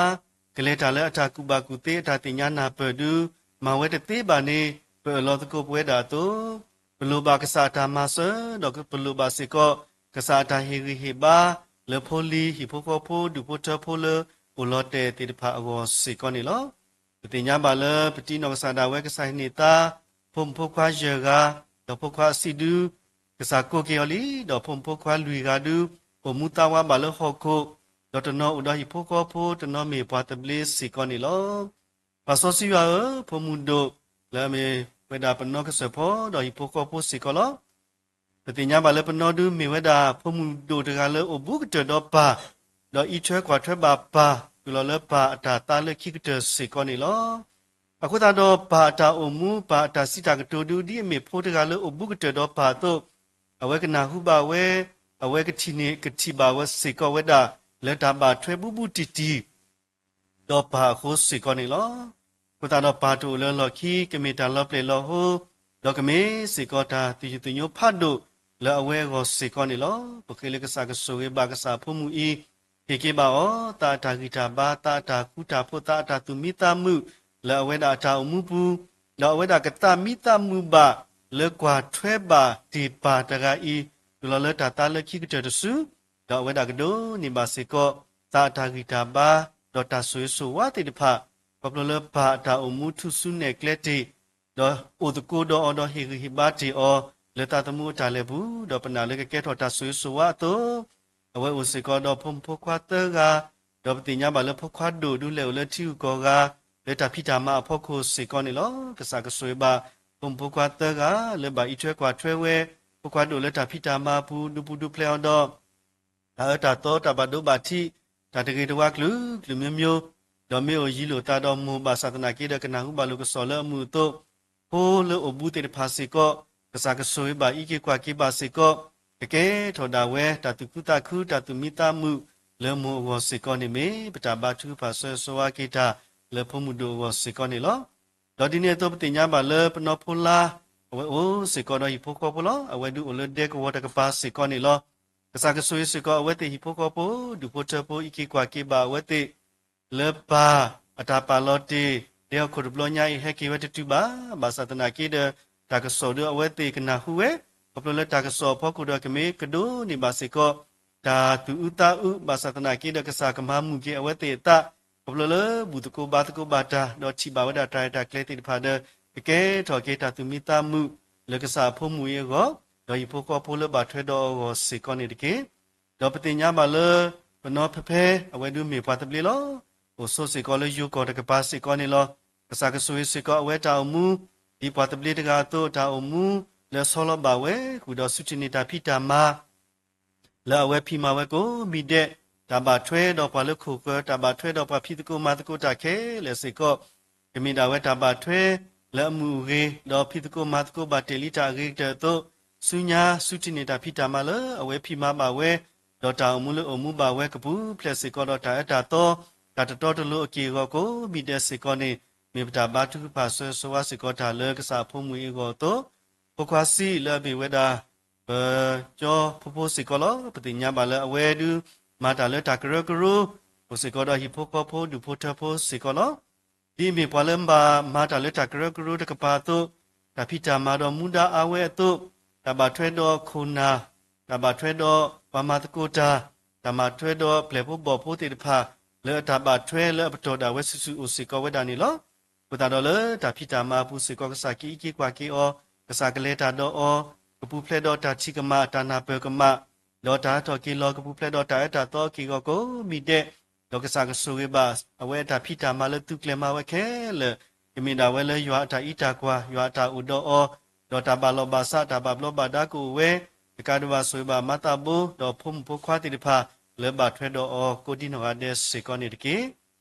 ကလဲၤတၢ်လၢအတၢ်ကူၣ်ဘၣ်ကူၣ်သ့ အတၢ်သ့ၣ်ညါနၢ်ပၢၢ်ဒုး မၤဝဲတသ့ဘၣ်န့ၣ် ပအၢၣ်လီၤသကိးပဝဲဒၣ်အသိး, ပလိၣ်ဘၣ်ကစၢ်အတၢ်မၤစၢၤ ဒီးပလိၣ်ဘၣ်စ့ၢ်ကီး ကစၢ်အတၢ်ဟ့ၣ်ဂံၢ်ဟ့ၣ်ဘါ လၢဖိလံၤဟံၣ်ဖိဃီဖိ ဒူၣ်ဖိထၢဖိလၢအိၣ်လီၤတဲာ်သ့ၣ်တဖၣ်အဂီၢ်စ့ၢ်ကီးန့ၣ်လီၤ. ပသ့ၣ်ညါဘၣ်လၢပတံၤနီၢ်ကစၢ်ဒၣ်ဝဲကစၢ်ဟ့ၣ်န့ၢ်သါ ဖိမုၣ်ဖိခွါယဲၢ်ဂၤ, ဒီးဖိခွါအဆံးဒု ကစၢ်ကိးက့ၤအီၤလံ, ဒီးဖိမုၣ်ဖိခွါလွံၢ်ဂၤဒု အိၣ်မူသးဝးဘၣ်လၢဟီၣ်ခိၣ်, ဒီးတနီၤအိၣ်ဒီးဟံၣ်ဖိဃီဖိ, တနီၤမ့ၢ်ပှၤသဘျ့စ့ၢ်ကီးန့ၣ်လီၤ. ပၢ်စီဆှံယွၤဧၢ, ဖိမုၣ်ဒိၣ် လၢအမ့ၢ်ဝဲဒၣ်ပနီၢ်ကစၢၢ်ဖီ ဒီးဟံၣ်ဖိဃီဖိစ့ၢ်ကီးလီၤ. ပသ့ၣ်ညါဘၣ်လၢပနီၢ်ဒုမ့ၢ်ဝဲဒၣ် ဖိမုၣ်ဒိၣ်တဂၤလၢအိၣ်ဘူးကတၢၢ်ဒီးပၢ်, ဒီးအံးထွဲကွၢ်ထွဲဘၣ်ပၢ် တုၤလီၤလၢပၢ်အတၢ်သါလၢခံကတၢၢ်စ့ၢ်ကီးန့ၣ်လီၤ. အဃိသတးဒီးပၢ်အတၢ်အိၣ်မူ ပၢ်အတၢ်စံးတၢ်ကတိၤဒု ဒ်အမ့ၢ်ဖိတဂၤလၢအိၣ်ဘူးကတၢၢ်ဒီးပၢ်အသိး, အဝဲကနၢ်ဟူဘၣ်ဝဲ, အဝဲကထံၣ်န့ၢ်ကထံၣ်ဘၣ်ဝဲစ့ၢ်ကီးဝဲဒၣ် လၢတၢ်ဘၣ်ထွဲဘူးဘူးတံၢ်တံၢ် ဒီးပၢ်အဃိစ့ၢ်ကီးန့ၣ်လီၤ. အဃိသတးဒီးပၢ်တအိၣ်လၢလီၢ်ခံ ကမ့ၢ်တၢ်လီၤပျဲၢ်လီၤဟိ, ဒီးကမ့ၢ်စ့ၢ်ကီးတၢ်သူၣ်ယုၢ်သူၣ်ညိဖးဒိၣ်လၢအဝဲအဂီၢ်စ့ၢ်ကီးန့ၣ်လီၤ. ပဃ့လၢကစၢ်ကဆိၣ်ဂ့ၤဘၣ်ကစၢ်အဖိမုၣ်အံၤ, ဟ့ၣ်က့ၤဘၣ်အီၤ သးအတၢ်ဂံၢ်တၢ်ဘါ, သးအတၢ်ဃူတၢ်ဖိး, သးအတၢ်သူၣ်မံသးမုာ် လၢအဝဲဒၣ်အတၢ်အိၣ်မူပူၤ, ဒီးအဝဲဒၣ်ကသးမံသးမုာ်ဘၣ် လၢကွၢ်ထွဲဘၣ်တ့ၢ်ပၢ်တဂၤအံၤ တုၤလီၤလၢတၢ်သါလၢခံကတၢၢ်တစု ဒီးအဝဲဒၣ်ကဒိးန့ၢ်ဘၣ်စ့ၢ်ကီး သးအတၢ်ဂံၢ်တၢ်ဘါ, ဒီးတၢ်ဆိၣ်ဂ့ၤဆိၣ်ဝါသ့ၣ်တဖၣ်, ခီဖျိလၢပၢ်အတၢ်အိၣ်မူထူၣ်စုနဲၣ်ကျဲတ့ၢ်, ဒီးအိၣ်သကိးဒီးအီၤဒီးဟ့ၣ်ဂံၢ်ဟ့ၣ်ဘါတ့ၢ်အီၤ လၢသးသမူအတၢ်လဲၤပူၤ, ဒီးပနာ်လၢကကဲထီၣ်တၢ်ဆိၣ်ဂ့ၤဆိၣ်ဝါအသိး, အဝဲအိၣ်စ့ၢ်ကီးဒီးဖိမုၣ်ဖိခွါသၢဂၤ, ဒီးပသ့ၣ်ညါဘၣ်လၢဖိခွါဒိၣ်ဒုးလဲၤအိၣ်လၢထံဂုၤကီၢ်ဂၤ လၢတၢ်ဖံးတၢ်မၤအဖီခိၣ်စ့ၢ်ကီးန့ၣ်လီၤ. ကစၢ်ကဆိၣ်ဂ့ၤဘၣ် ဖိမုၣ်ဖိခွါသၢဂၤ လၢဘၣ်အံးထွဲကွၢ်ထွဲဝဲ, ဖိခွါဒိၣ်လၢတၢ်ဖံးတၢ်မၤအပူၤ ဒုးပူၤဒုးဖျဲးအီၤဒီး တၢ်အၢတၢ်သီ တၢ်ဘၣ်ဒိဘၣ်ထံး တၢ်တဂ့ၤတဝါကလုာ်ကလုာ်မျိုးမျိုး, ဒီးမ့ၢ်အိၣ်ယံၤလိာ်သးဒီးမိၢ်ဘၣ်ဆၣ်သနာ်က့ဒီးကနၢ်ဟူဘၣ်လိာ်ကစီၣ်လၢအမုာ်အသိး, ဖိလၢအိၣ်ဘူးသ့ၣ်တဖၣ်စ့ၢ်ကီး, ကစၢ်ကဆိၣ်ဂ့ၤဘၣ်အံးက့ၤကွၢ်က့ၤဘၣ်စ့ၢ်ကီး, ကကဲထီၣ်ဒၣ်ဝဲတၢ်သူၣ်ခုသးခု တၢ်သူၣ်မံသးမုာ်လၢမိၢ်အဂီၢ်စ့ၢ်ကီးန့ၣ်မ့ၢ် ပတၢ်ဘါထုကဖၣ်ဆၢဂ့ၤဆၢဝါက့ၤတၢ် လၢဖိမုၣ်ဒိၣ်အဂီၢ်စ့ၢ်ကီးန့ၣ်လီၤ. ဒီးဒ်န့ၣ်အသိးပသ့ၣ်ညါဘၣ်လၢပနီၢ်ဖိလါ, အဝဲအိၣ်စ့ၢ်ကီးဒီးဟံၣ်ဖိဃီဖိလီၤ. အဝဲဒုးအိၣ်လၢဒဲကဝီၤတကပၤစ့ၢ်ကီးန့ၣ်လီၤ. ကစၢ်ကဆိၣ်ဂ့ၤစ့ၢ်ကီးအဝဲသ့ၣ်ဟံၣ်ဖိဃီဖိ, ဒူၣ်ဖိထၢဖိ အံးက့ၤကွၢ်က့ၤဘၣ်အဝဲသ့ၣ်, လၢပၢ်အတၢ်ပာ်လီၤတ့ၢ် ဒဲဟီၣ်ခိၣ်တဘျီညါအံၤ ဟဲက့ၤဝဲတတုၤဘၣ်, ဘၣ်ဆၣ်သနာ်က့ဒီး တၢ်ကစီၣ်ဒီးအဝဲသ့ၣ်ကနၢ်ဟူဝဲ, ခီဖျိလၢတၢ်ကစီၣ်အဖီခိၣ်ဒီးကမ့ၢ်ကဒိးန့ၢ်ဘၣ်စ့ၢ်ကီး တၢ်သူၣ်အုးသးအုး, ဘၣ်ဆၣ်သနာ်က့ဒီးကစၢ်ကမၤမုာ်က့ၤအဝဲသ့ၣ်အသး, ခီဖျိလၢဘူၣ်သကိးဘါသကိးဘၣ်တၢ်, ဒီးထံၣ်ဘၣ်ဝဲဒၣ်တၢ်ရဲၣ်တၢ်ကျဲၤသ့ၣ်တဖၣ်ဒီး ကကဲထီၣ်က့ၤတၢ်သူၣ်မံသးမုာ် လၢကစၢ်အဖိမုၣ်အံၤအဂီၢ်, ဒီးဟံၣ်ဖိဃီဖိလၢဘၣ်ထွဲဒီးအဂီၢ်စ့ၢ်ကီးန့ၣ်တက့ၢ်. ဒီးပသ့ၣ်ညါဘၣ်လၢ ပနီၢ်ဖဲဖဲ အဝဲဒုးမ့ၢ်ပှၤသဘျ့လီၤ. အိၣ်ဆိးစ့ၢ်ကီးလၢယိၤကီၢ်တကပၤစ့ၢ်ကီးန့ၣ်လီၤ. ကစၢ်ကဆိၣ်ဂ့ၤစ့ၢ်ကီးအဝဲတၢ်အိၣ်မူ, ဒ်ပှၤသဘျ့တဂၤအသိး တၢ်အိၣ်မူလၢအဆီလီၤဘၣ်ဝဲ ဃုာ်ဒီးဆူထံၣ်န့ၢ်တၢ်ဖံးတၢ်မၤ လၢအဝဲဖံးမၤဝဲကိးမံၤဒဲး, တၢ်ဘၣ်ထွဲဒီးပှၤလၢခိၣ်ဃၢၤ, တၢ်ဘၣ်ထွဲဒီးပှၤဖံးသကိးမၤသကိးတၢ်ခဲလၢာ်စ့ၢ်ကီး, ကမ့ၢ်ဒၣ်ဝဲတၢ်ဘၣ်ထွဲလၢအမုာ်အဂ့ၤ, ဒီးဖံးသကိးမၤသကိးဘၣ်တ့ၢ်လံတၢ်အဂ့ၤကတၢၢ်အသိး, ဆူညါဆူထံၣ်န့ၢ်တၢ်ဖံးတၢ်မၤလၢအဝဲဖံးမၤဘၣ်ဝဲ, ဒီးတၢ်အိၣ်မူလၢအိၣ်မူဘၣ်ဝဲကပူၤဖျဲးစ့ၢ်ကီးဒီးတၢ်အၢတၢ်သီ, တၢ်တတီတလိၤအက့ၢ်အဂီၤကိးမံၤဒဲးစ့ၢ်ကီးန့ၣ်, မ့ၢ်ပတၢ်ဘါထုကဖၣ်ဆၢဂ့ၤဆၢဝါစ့ၢ်ကီးတၢ်လၢကစၢ်အဖိမုၣ်အံၤအဂီၢ်အသိး, ဖိခွါစံလၢအမ့ၢ်ဝဲဒၣ် ပကၠီဖိဖိစ့ၢ်ကီးလီၤ. ပသ့ၣ်ညါဘၣ်လၢအဝဲဒုး မၤတၢ်လၢတၢ်ကရၢကရိ အိၣ်စ့ၢ်ကီးဒီးဟံၣ်ဖိဃီဖိ ဒူၣ်ဖိထၢဖိစ့ၢ်ကီးလီၤ. ဒ်အမ့ၢ်ပှၤလၢဘၣ်မၤတၢ်လၢတၢ်ကရၢကရိတကပၤအသိး, တၢ်ဖံးတၢ်မၤဒီးမူဒါအါဝဲအသိး, တၢ်ဘၣ်ထွဲဒီးခိၣ်နၢ်, တၢ်ဘၣ်ထွဲဒီးပှၤမၤသကိးတၢ်, တၢ်ဘၣ်ထွဲဒီးပျဲၢ်ဖိဘီၣ်ဖိသ့ၣ်တဖၣ် လၢအတၢ်ဘၣ်ထွဲလၢအပတီၢ်ဒၣ်ဝဲစုာ်စုာ်အိၣ်စ့ၢ်ကီးဝဲဒၣ်န့ၣ်လီၤ. အဃိသတးဒီးလၢတၢ်ဖံးတၢ်မၤအပူၤစ့ၢ်ကီး ကစၢ်ကအံးက့ၤကွၢ်က့ၤအီၤ, ကစၢ်ကလဲၤတၢ်ဒီးအီၤ, ကပူၤဖျဲးဒီးတၢ်ထံၣ်ကမၣ်, တၢ်နၢ်ပၢၢ်ကမၣ်, ဒီးတၢ်ဟးထီၣ်က့ၤလီၤ ကပူၤဖျဲးဒီးတၢ်အၢတၢ်သီအက့ၢ်အဂီၤကိးမံၤဒဲး, ဒီးကစၢ်ကဆိၣ်ဂ့ၤဘၣ် အဝဲအတၢ်ဖံးတၢ်မၤလၢသုးကျဲၤမၤဝဲခဲလၢာ်, ကမ့ၢ်ဒၣ်ဝဲလၢယွၤအတၢ်အံးတၢ်ကွၢ်, ယွၤအတၢ်အိၣ်ဒီးအီၤ, ဒီးတၢ်ဘၣ်လီၢ်ဘၣ်စး တၢ်ဘၣ်ဘျီးဘၣ်ဒါကအိၣ်ဝဲ, တကးဒံးဘၣ်ဆိၣ်ဂ့ၤဘၣ်မၤသးဘိ ဒီးဖိမုၣ်ဖိခွါသ့ၣ်တဖၣ် လၢဘၣ်ထွဲဒီးအီၤကိးဒံနီၢ်ဂၤဒဲးစ့ၢ်ကီးန့ၣ်တက့ၢ်.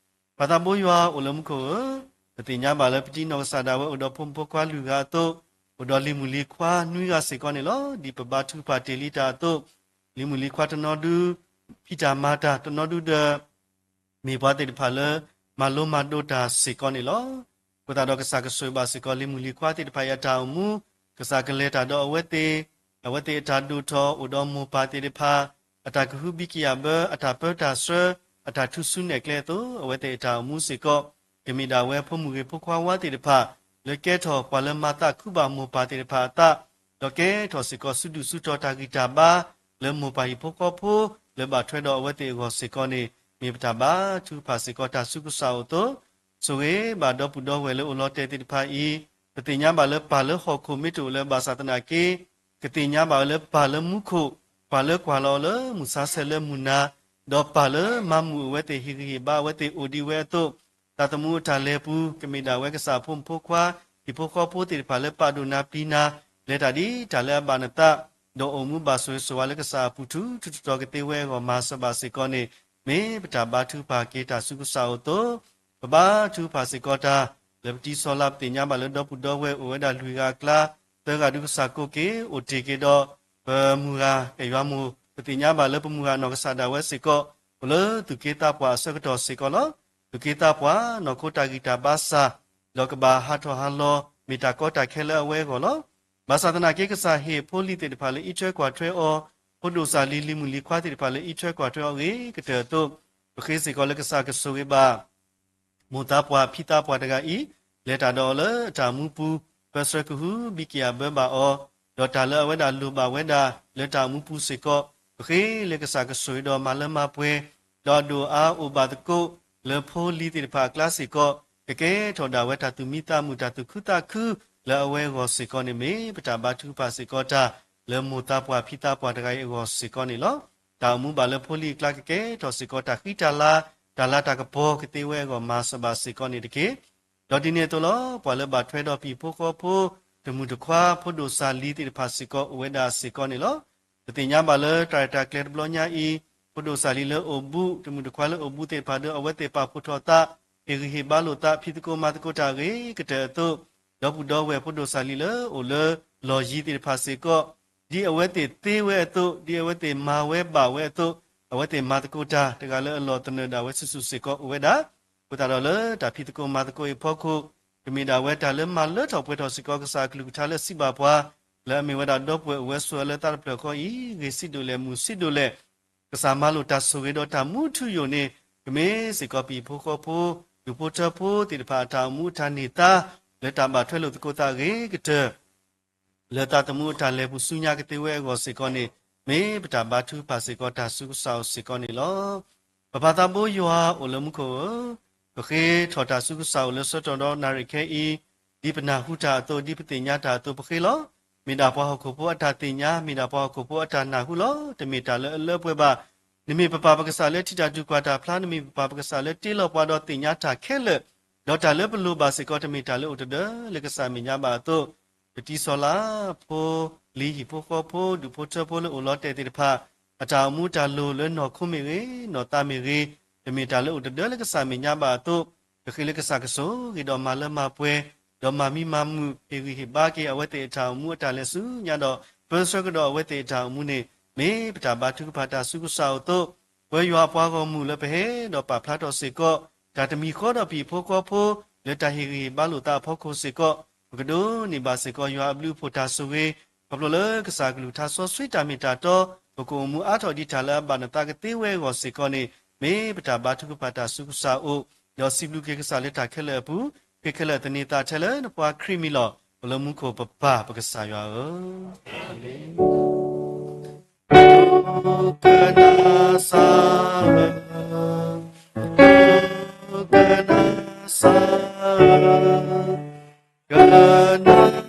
ပၢ်သးဘိယွၤအိၣ်လၢမူခိၣ်ဧၢ, ပသ့ၣ်ညါဘၣ်လၢပဒံနီၢ်ကစၢ်ဒၣ်ဝဲအိၣ်ဒီးဖိမုၣ်ဖိခွါလွံၢ်ဂၤအသိး, အိၣ်ဒီးလံၤမုၣ်လံၤခွါနွံဂၤစ့ၢ်ကီးန့ၣ်လီၤ. ဒ်ပဘါထုကဖၣ်တ့ၢ်လံတၢ်အသိး, လံၤမုၣ်လံၤခွါတနီၤဒုး ဖံးတၢ်မၤတၢ်, တနီၤဒုးဒီး မ့ၢ်ပှၤသ့ၣ်တဖၣ်လၢ မၤလိမၤဒိးတၢ်စ့ၢ်ကီးန့ၣ်လီၤ. အဃိသတးဒီးကစၢ်ကဆိၣ်ဂ့ၤဘၣ်စ့ၢ်ကီးလံၤမုၣ်လံၤခွါသ့ၣ်တဖၣ်အံၤအတၢ်အိၣ်မူ, ကစၢ်ကလဲၤတၢ်ဒီးအဝဲသ့ၣ်, အဝဲသ့ၣ်အတၢ်ဒိၣ်ထီၣ်အိၣ်ဒီးမိၢ်ပၢ်သ့ၣ်တဖၣ် အတၢ်ကဟုဘံကယၢ်ဘၢ, အတၢ်ပၢတၢ်ဆှၢ, အတၢ်ထူၣ်စုနဲၣ်ကျဲအသိး, အဝဲသ့ၣ်အတၢ်အိၣ်မူစ့ၢ်ကီး ကမ့ၢ်ဒၣ်ဝဲဖိမုၣ်ဂ့ၤဖိခွါဝါသ့ၣ်တဖၣ် လၢကဲထီၣ်ပှၤလၢမၤသးခုဘၣ်မိၢ်ပၢ်သ့ၣ်တဖၣ်အသး, ဒီးကဲထီၣ်စ့ၢ်ကီးစုဒုၣ်စုတီၤတၢ်ဂံၢ်တၢ်ဘါ လၢမိၢ်ပၢ်ဟံၣ်ဖိဃီဖိ လၢဘၣ်ထွဲဒီးအဝဲသ့ၣ်အဂီၢ်စ့ၢ်ကီးန့ၣ် မ့ၢ်ပတၢ်ဘါထုကဖၣ်စ့ၢ်ကီးတၢ်ဆူကစၢ်အအိၣ်အသိး, ဆိၣ်ဂ့ၤဘၣ်ဒီပုၢ်ဒီဝဲၢ်လၢအိၣ်လီၤတဲာ်သ့ၣ်တဖၣ်အံၤ, ပသ့ၣ်ညါဘၣ်လၢပၢ်လၢဟီၣ်ခိၣ်မ့ၢ်တအိၣ်လၢၤဘၣ်ဆၣ်သနာ်က့ ကသ့ၣ်ညါဘၣ်ဝဲလၢပၢ်လၢမူခိၣ်, ပၢ်လၢကွၢ်လီၤအီၤလၢမုၢ်ဆါဆဲးလၢမုၢ်နၤ, ဒီးပၢ်လၢမၤမုာ်အဝဲသ့ၣ်ဟ့ၣ်ဂံၢ်ဟ့ၣ်ဘါအဝဲသ့ၣ်အိၣ်ဒံးဝဲအသိး, သးသမူအတၢ်လဲၤပူၤ ကမ့ၢ်ဒၣ်ဝဲကစၢ်အဖိမုၣ်ဖိခွါ ဟံၣ်ဖိဃီဖိသ့ၣ်တဖၣ်လၢပာ်ဒိၣ်နၤပျံၤနၤ လဲၤတၢ်ဒ်တၢ်လၢအဘၣ်နသး, ဒီးအိၣ်မူဘၣ်ဆိၣ်ဂ့ၤဆိၣ်ဝါလၢကစၢ်အပူၤထူထူတီၤတီၤကသ့ဝဲအဂီၢ်မၤစၢၤဘၣ်စ့ၢ်ကီးန့ၣ် မ့ၢ်ပတၢ်ဘါထုကဖၣ်က့ၤတၢ်ဆူကစၢ်အအိၣ်အသိး, ပဘါထုကဖၣ်စ့ၢ်ကီးတၢ် လၢပတံၤစီၤလါ ပသ့ၣ်ညါဘၣ်လၢဒီပုၢ်ဒီဝဲၢ်အိၣ်ဝဲဒၣ်လွံၢ်ဂၤအကျါ, သၢဂၤဒုးကစၢ်ကိးက့ၤအိၣ်တ့ၢ်က့ၤဒီး ပမုၢ်ဂၤကယွၤမိၢ် ပသ့ၣ်ညါဘၣ်လၢပမုၢ်ဂၤနီၢ်ကစၢ်ဒၣ်ဝဲစ့ၢ်ကီး အိၣ်လၢသူၣ်က့သးပှၢ်အဆၢကတီၢ်စ့ၢ်ကီးလီၤ. သူၣ်က့သးပှၢ် နီၢ်ခိတၢ်ဂံၢ်တၢ်ဘါစၢ် ဒီးကဘၣ်ဟးထီၣ်ဟးလီၤ မ့ၢ်တၢ်ကီတၢ်ခဲလၢအဝဲအဂီၢ်လီၤ. ဘၣ်ဆၣ်သနာ်က့ ကစၢ်ဟ့ၣ်ဖိလံၤသ့ၣ်တဖၣ်လၢအံးထွဲကွၢ်ထွဲအီၤ, ဖိဒိၣ်စၢ်လံၤ လံၤမုၣ်လံၤခွါသ့ၣ်တဖၣ်လၢအံးထွဲကွၢ်ထွဲအီၤအဂ့ၤကတၢၢ်အသိး, ပဃ့စ့ၢ်ကီးလၢကစၢ်ကဆိၣ်ဂ့ၤဘၣ် မိၢ်သးပှၢ်ဖံသးပှၢ်တဂၤအံၤ လဲၤတၢ်ဒီးအီၤလၢအတၢ်အိၣ်မူပူၤ, ပၢဆှၢကဟုဘံကယာ်ဘၢဘၣ်အီၤ, ဒီးတၢ်လၢအဝဲဒၣ်လိၣ်ဘၣ်ဝဲဒၣ်လၢတၢ်အိၣ်မူပူၤစ့ၢ်ကီး, ပဃ့လၢကစၢ်ကဆိၣ်ဂ့ၤဒီးမၤလၢမၤပှဲၤ, ဒီးအဒိၣ်အါအိၣ်ဘၣ်သကိး လၢဖိလံၤသ့ၣ်တဖၣ်အကျါစ့ၢ်ကီး, ကကဲထီၣ်ဒၣ်ဝဲတၢ်သူၣ်မံသးမုာ် တၢ်သူၣ်ခုသးခုလၢအဝဲအဂီၢ်စ့ၢ်ကီးန့ၣ် မ့ၢ်ပတၢ်ဘါထုကဖၣ်စ့ၢ်ကီးတၢ် လၢမိၢ်သးပှၢ်ဖံသးပှၢ်တဂၤအံၤအဂီၢ်စ့ၢ်ကီးန့ၣ်လီၤ. တၢ်အိၣ်မူဘၣ်လၢဖိလံၤအကျါကကဲထီၣ်စ့ၢ်ကီးတၢ်ဃံတၢ်လၤ, တၢ်လၤတၢ်ကပီၤကသ့ဝဲအဂီၢ်မၤစၢၤဘၣ်စ့ၢ်ကီးန့ၣ်တက့ၢ်. ဒီးဒ်န့ၣ်အသိးလီၤ. ပှၤလၢဘၣ်ထွဲဒီးပဟံၣ်ဖိဃီဖိ တမုၢ်တခွါ ဖိဒိၣ်စၢ်လံၤသ့ၣ်တဖၣ်စ့ၢ်ကီးအိၣ်ဝဲဒၣ်စ့ၢ်ကီးန့ၣ်လီၤ. ပသ့ၣ်ညါဘၣ်လၢတၢ်ရဲၣ်တၢ်ကျဲၤတဘျီညါအံၤ, ဖိဒိၣ်စၢ်လံၤလၢအိၣ်ဘူး တမုၢ်တခွါလၢအိၣ်ဘူးသ့ၣ်တဖၣ်ဒီး အဝဲသ့ၣ်ပာ်ဖှိၣ်ထီၣ်သး, ဟ့ၣ်ဂံၢ်ဟ့ၣ်ဘါလိာ်သး ဖံးသကိးမၤသကိးတၢ်အဂ့ၤကတၢၢ်အသိး, ဒီပုၢ်ဒီဝဲၢ်ဖိဒိၣ်စၢ်လံၤလၢအိၣ်လၢလီၢ်ယံၤသ့ၣ်တဖၣ်စ့ၢ်ကီး, ဒ်အဝဲသ့ၣ်သ့ဝဲအသိး, ဒ်အဝဲသ့ၣ်မၤဝဲဘၣ်ဝဲအသိး, အဝဲသ့ၣ်မၤသကိးတၢ် တဂၤလၢအလီၢ်သနၢၣ်ဒၣ်ဝဲစုာ်စုာ်စ့ၢ်ကီးအိၣ်ဝဲဒၣ်. အဃိသတးဒီးလၢတၢ်ဖံးသကိးမၤသကိးအံၤအဖီခိၣ်, ကမ့ၢ်ဒၣ်ဝဲတၢ်လၢမၤလၢထီၣ်ပှဲၤထီၣ်စ့ၢ်ကီး ကစၢ်အကလုၢ်ကထါလၢစံးဘၣ်ပှၤ, လၢအမ့ၢ်ဝဲဒၣ်ဒီပုၢ်ဝဲၢ်အိၣ်ဝဲဆိးဝဲလၢသးတဖျၢၣ်ဃီအံၤ, ဂ့ၤဆံးဒိၣ်လဲၣ် မုၢ်ဆံးဒိၣ်လဲၣ်, ကစၢ်မၤလိာ်တၢ်ဆိၣ်ဂ့ၤဒီးတၢ်မူထူယိာ်န့ၣ်, ကမ့ၢ်စ့ၢ်ကီးပဟံၣ်ဖိဃီဖိ ဒူၣ်ဖိထၢဖိသ့ၣ်တဖၣ်အတၢ်အိၣ်မူအတၢ်န့ၢ်သါ, လၢတၢ်ဘၣ်ထွဲလိာ်သကိးသးအဂ့ၤကတၢၢ် လၢသးသမူအတၢ်လဲၤပူၤဆူညါကသ့ဝဲအဂီၢ်စ့ၢ်ကီးန့ၣ်, မ့ၢ်ပတၢ်ဘါထုကဖၣ်စ့ၢ်ကီးတၢ်ဆူကစၢ်အအိၣ်စ့ၢ်ကီးန့ၣ်လီၤ. ပပၢ်သးဘိယွၤအိၣ်လၢမူခိၣ်ဧၢ, ပဃ့ထီၣ်တၢ်ဆူကစၢ်အအိၣ်လၢဆၢကတီၢ်ဒီးနၣ်ရံၣ်ခဲအံၤ, ဒ်ပနၢ်ဟူတၢ်အသိး ဒ်ပသ့ၣ်ညါတၢ်အသိးပဃ့လီၤ. မ့ၢ်ဒၣ်ပှၤဟီၣ်ခိၣ်ဖိအတၢ်သ့ၣ်ညါ, မ့ၢ်ဒၣ်ပှၤဟီၣ်ခိၣ်ဖိအတၢ်နၢ်ဟူလီၤ. တမ့ၢ်တၢ်လၢအလၢပှဲၤဘၣ်. နမ့ၢ်ပပၢ်ပကစၢ်လၢထံၣ်တၢ်ဒုးကွၢ်တၢ်ဖျါ, နမ့ၢ်ပပၢ်ပကစၢ်လၢတ့လီၤပှၤဒီးသ့ၣ်ညါတၢ်ခဲလၢာ်, ဒီးတၢ်လၢပလိၣ်ဘၣ်စ့ၢ်ကီး တမ့ၢ်တၢ်လၢအိၣ်တဒၢလၢကစၢ်မဲာ်ညါဘၣ်အသိး, ပတံၤစီၤလါ, ဖိလံၤဟံၣ်ဖိဃီဖိ ဒူၣ်ဖိထၢဖိလၢအိၣ်လီၤတဲာ်သ့ၣ်တဖၣ်, အတၢ်အိၣ်မူတၢ်လိၣ်လၢနီၢ်ခိမ့ၢ်ဂ့ၤ, နီၢ်သးမ့ၢ်ဂ့ၤ, တမ့ၢ်တၢ်လၢအိၣ်တဒၢလၢကစၢ်မဲာ်ညါဘၣ်အသိး, ပဃ့လၢကစၢ်ကဆိၣ်ဂ့ၤဒီးမၤလၢမၤပှဲၤ, ဒီးမၤမံမၤမုာ် ဟ့ၣ်ဂံၢ်ဟ့ၣ်ဘါက့ၤအဝဲသ့ၣ်အတၢ်အိၣ်မူအတၢ်လဲၤဆူညါဒီး ပၢဆှၢကဒီးအဝဲသ့ၣ်အတၢ်အိၣ်မူန့ၣ်, မ့ၢ်ပတၢ်ဘါထုကဖၣ်တၢ်ဆူကစၢ်အအိၣ်အသိး, ပၢယွၤအပှၤဂီၢ်မုၢ်လၢပဟဲဒီးပာ်ဖျါထီၣ်စ့ၢ်ကီး, တၢ်တမံၤဃီဒီးပဟံၣ်ဖိဃီဖိ လၢတၢ်ဟ့ၣ်ဂံၢ်ဟ့ၣ်ဘါလိာ်သးအဖီခိၣ်စ့ၢ်ကီး, ပကဒိးန့ၢ်ဘၣ်စ့ၢ်ကီးယွၤအဘျုးအဖှိၣ်တၢ်ဆိၣ်ဂ့ၤ, ခီဖျိလၢကစၢ်အကလုၢ်ကထါစီဆှံတၢ်မ့ၢ်တၢ်တီ, ပကအိၣ်မူအါထီၣ်ဒံးတၢ်လၢအဘၣ်နသးကသ့ဝဲအဂီၢ်စ့ၢ်ကီးန့ၣ်, မ့ၢ်ပတၢ်ဘါထုကဖၣ်တၢ်ဆူကစၢ်အအိၣ်, ဒီးစံးဘျုးက့ၤကစၢ်လၢတၢ်ခဲလၢာ်အပူၤ, ခဲခဲလၢာ်သန့ၤသးထဲလၢနပှၤခရံာ်မံၤလီၤ. အိၣ်လၢမူခိၣ်ပပၢ်ပကစၢ်ယွၤဧၢ, ကနၣ်စၢ်ဧၢ, ကနၣ်စၢ်ဧၢ, ကနၣ်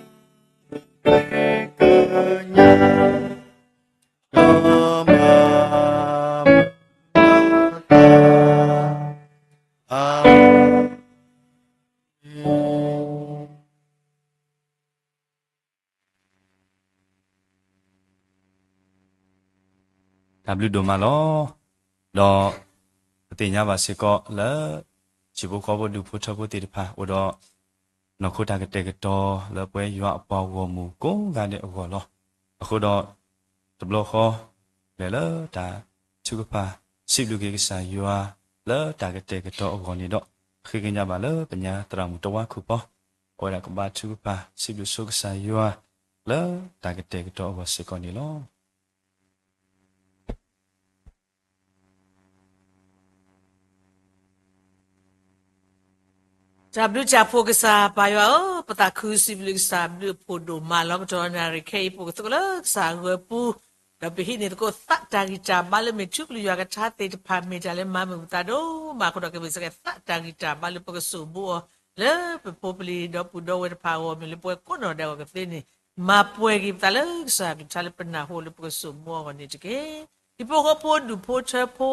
ကညါ ဒီးမၤမုာ်တၢ် အၤမ့ၣ်. တၢ်ဘျုးဒိၣ်မးလီၤ. ဒီးပသ့ၣ်ညါဘၣ်စ့ၢ်ကီးလၢ ဟံၣ်ဖိဃီဖိဒူၣ်ဖိထၢဖိသ့ၣ်တဖၣ် အိၣ်ဒီး နီၢ်ခိတၢ်ကတဲာ်ကတီၤလၢပဝဲယွၤအပှၤဂီၢ်မုၢ်ကိးဂၤဒဲးအဂီၢ်လီၤ. အဃိဒီး တဘျီဃီ လဲၤလၢတၢ်ထုကဖၣ် စံးဘျုးက့ၤကစၢ်ယွၤ လၢတၢ်ကတဲာ်ကတီၤအဂီၢ်န့ၣ်ဒီး ဃ့ကညးဘၣ်လၢပညါသရၣ်မုၣ်တဝါခိၣ်ပီ အဝဲဒၣ်ကဘါထုကဖၣ် စံးဘျုးဆိကစၢ်ယွၤ လၢတၢ်ကတဲာ်ကတီၤအဂီၢ်စ့ၢ်ကီးန့ၣ်လီၤ. တၢ်ဘျုးတၢ်ဖှိၣ်ကစၢ်ပၢ်ယွၤဧၢ, ပသးခုစံးဘျုးကစၢ်ဘျုးအဖှိၣ်ဒိၣ်မးလီၤ. ကတီၢ်နၣ်ရံၣ်ခဲအံၤ ပအိၣ်သကိးလၢကစၢ်အဂီၤပူၤ, ဒီးပဟံးန့ၢ်သကိးသးတၢ်ဂံၢ်တၢ်ဘါလၢမ့ၢ်ထူကလုၢ်ယွၤကထါသ့ၣ်တဖၣ် မ့ၢ်တၢ်လၢမၤမုာ်ပသးဒိၣ်မးအဃိဒီး ကမ့ၢ်စ့ၢ်ကီးသးတၢ်ဂံၢ်တၢ်ဘါလၢပကစိာ်ဘၣ်အီၤ လၢပဖိပလံၤဒီပုၢ်ဒီဝဲၢ်တဖၣ်အဂီၢ် မ့ၢ်လၢပဝဲကိးနီၢ်ဒဲးအဂီၢ်ကသ့န့ၣ် မၤပှဲၤက့ၤပသးလၢကစၢ်အကလုၢ်ကထါလၢပနၢ်ဟူလၢပကစိာ်ဘၣ်အီၤအဂီၢ်န့ၣ်တက့ၢ်. ဟံၣ်ဖိဃီဖိဒူၣ်ဖိထၢဖိ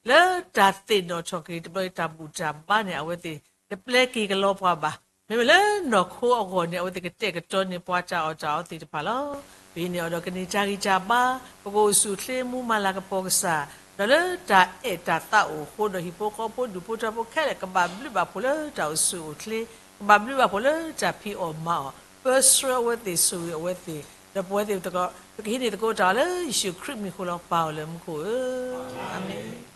လၢတၢ်သ့ၣ်နီၣ်ထီၣ်က့ၤတဘျီအံၤ တၢ်ဘူၣ်တၢ်ဘါန့ၣ် အဝဲသ့ၣ်တပျဲက့ၤကလီပှၤဘၣ်. မ့မ့ၢ်လၢနီၢ်ခိအဂီၢ်န့ၣ် အဝဲသ့ၣ်ကတဲာ်ကတီၤန့ၢ်ပှၤတၢ်အီၣ်တၢ်အီသ့ၣ်တဖၣ်လီၤ. ပဟံးန့ၢ်အီၤဒီးကန့ၢ်တၢ်ဂံၢ်တၢ်ဘါ, ပကအိၣ်ဆူၣ်အိၣ်ချ့မူမၤလၤကပီၤကစၢ်, ဒီးလၢတၢ်အဲၣ်တၢ်သးအိၣ်အဃိဒီး ဟံၣ်ဖိဃီဖိဒူၣ်ဖိထၢဖိခဲလၢာ် ကဘၣ်ဘျုးဘၣ်ဖှိၣ်လၢတၢ်အိၣ်ဆူၣ်အိၣ်ချ့, ကဘၣ်ဘျုးဘၣ်ဖှိၣ်လၢတၢ်ဖံးအီၣ်မၤအီၣ်, ပၢဆှၢအဝဲသ့ၣ် ဆိၣ်ဂ့ၤအဝဲသ့ၣ်, ဒီးပဝဲသ့ၣ်တကီး ပကဟံးန့ၢ်သကိးတၢ်လၢယ့ၣ်ၡူးခရံာ်မံၤအဃိလီၤ ပၢ်အိၣ်လၢမူခိၣ်ဧၢ, အၤမ့ၣ်.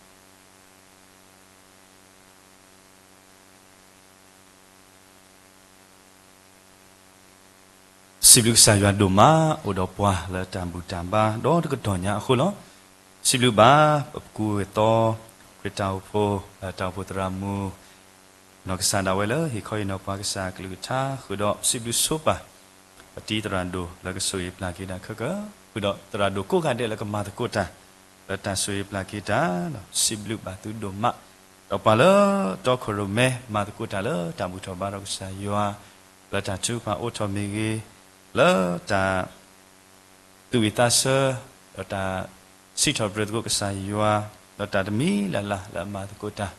စံးဘျုးကစၢ်ယွၤဒိၣ်မး အိၣ်ဒီးပှၤလၢတၢ်ဘူၣ်တၢ်ဘါ ဒီးတကတီၢ်ညါအဃိလီၤ. စံးဘျုးဘၣ် ပကူဝဲၢ်သီ ခရံာ်တၢ်အိၣ်ဖှိၣ် တၢ်အိၣ်ဖှိၣ်သရၣ်မုၣ် နီၢ်ကစၢ်ဒၣ်ဝဲလၢ ဟ့ၣ်ခီဟ့ၣ်နီၤပှၤကစၢ်အကလုၢ်ကထါ ဃုာ်ဒီးစံးဘျုးဆိပာ် ပတံၤသရၣ်ဒိၣ်လၢကဆိၣ်ဂ့ၤပျၢ်က့ၤတၢ်ခဲကၢ, ဃုာ်ဒီးသရၣ်ဒိၣ်ကိးဂၤဒဲးလၢကမၤသကိးတၢ် လၢတၢ်ဆိၣ်ဂ့ၤပျၢ်က့ၤတၢ်, စံးဘျုးဘၣ်သုဒိၣ်မး, ဒီးပှၤလၢတီခိၣ်ရိၣ်မဲ မၤသကိးတၢ်လၢတၢ်ဘူၣ်ထီၣ်ဘါထီၣ်ကစၢ်ယွၤ လၢတၢ်ထုကဖၣ်အိးထီၣ်မ့ၢ်ဂ့ၤ, လၢတၢ် သူၣ်ဝံၣ်သးဆၢ, ဒီးတၢ်စံးထီၣ်ပတြၢၤသကိးကစၢ်ယွၤ, ဒီးတၢ်တမံၤလၢ်လၢ်လၢအမၤသကိးတၢ်,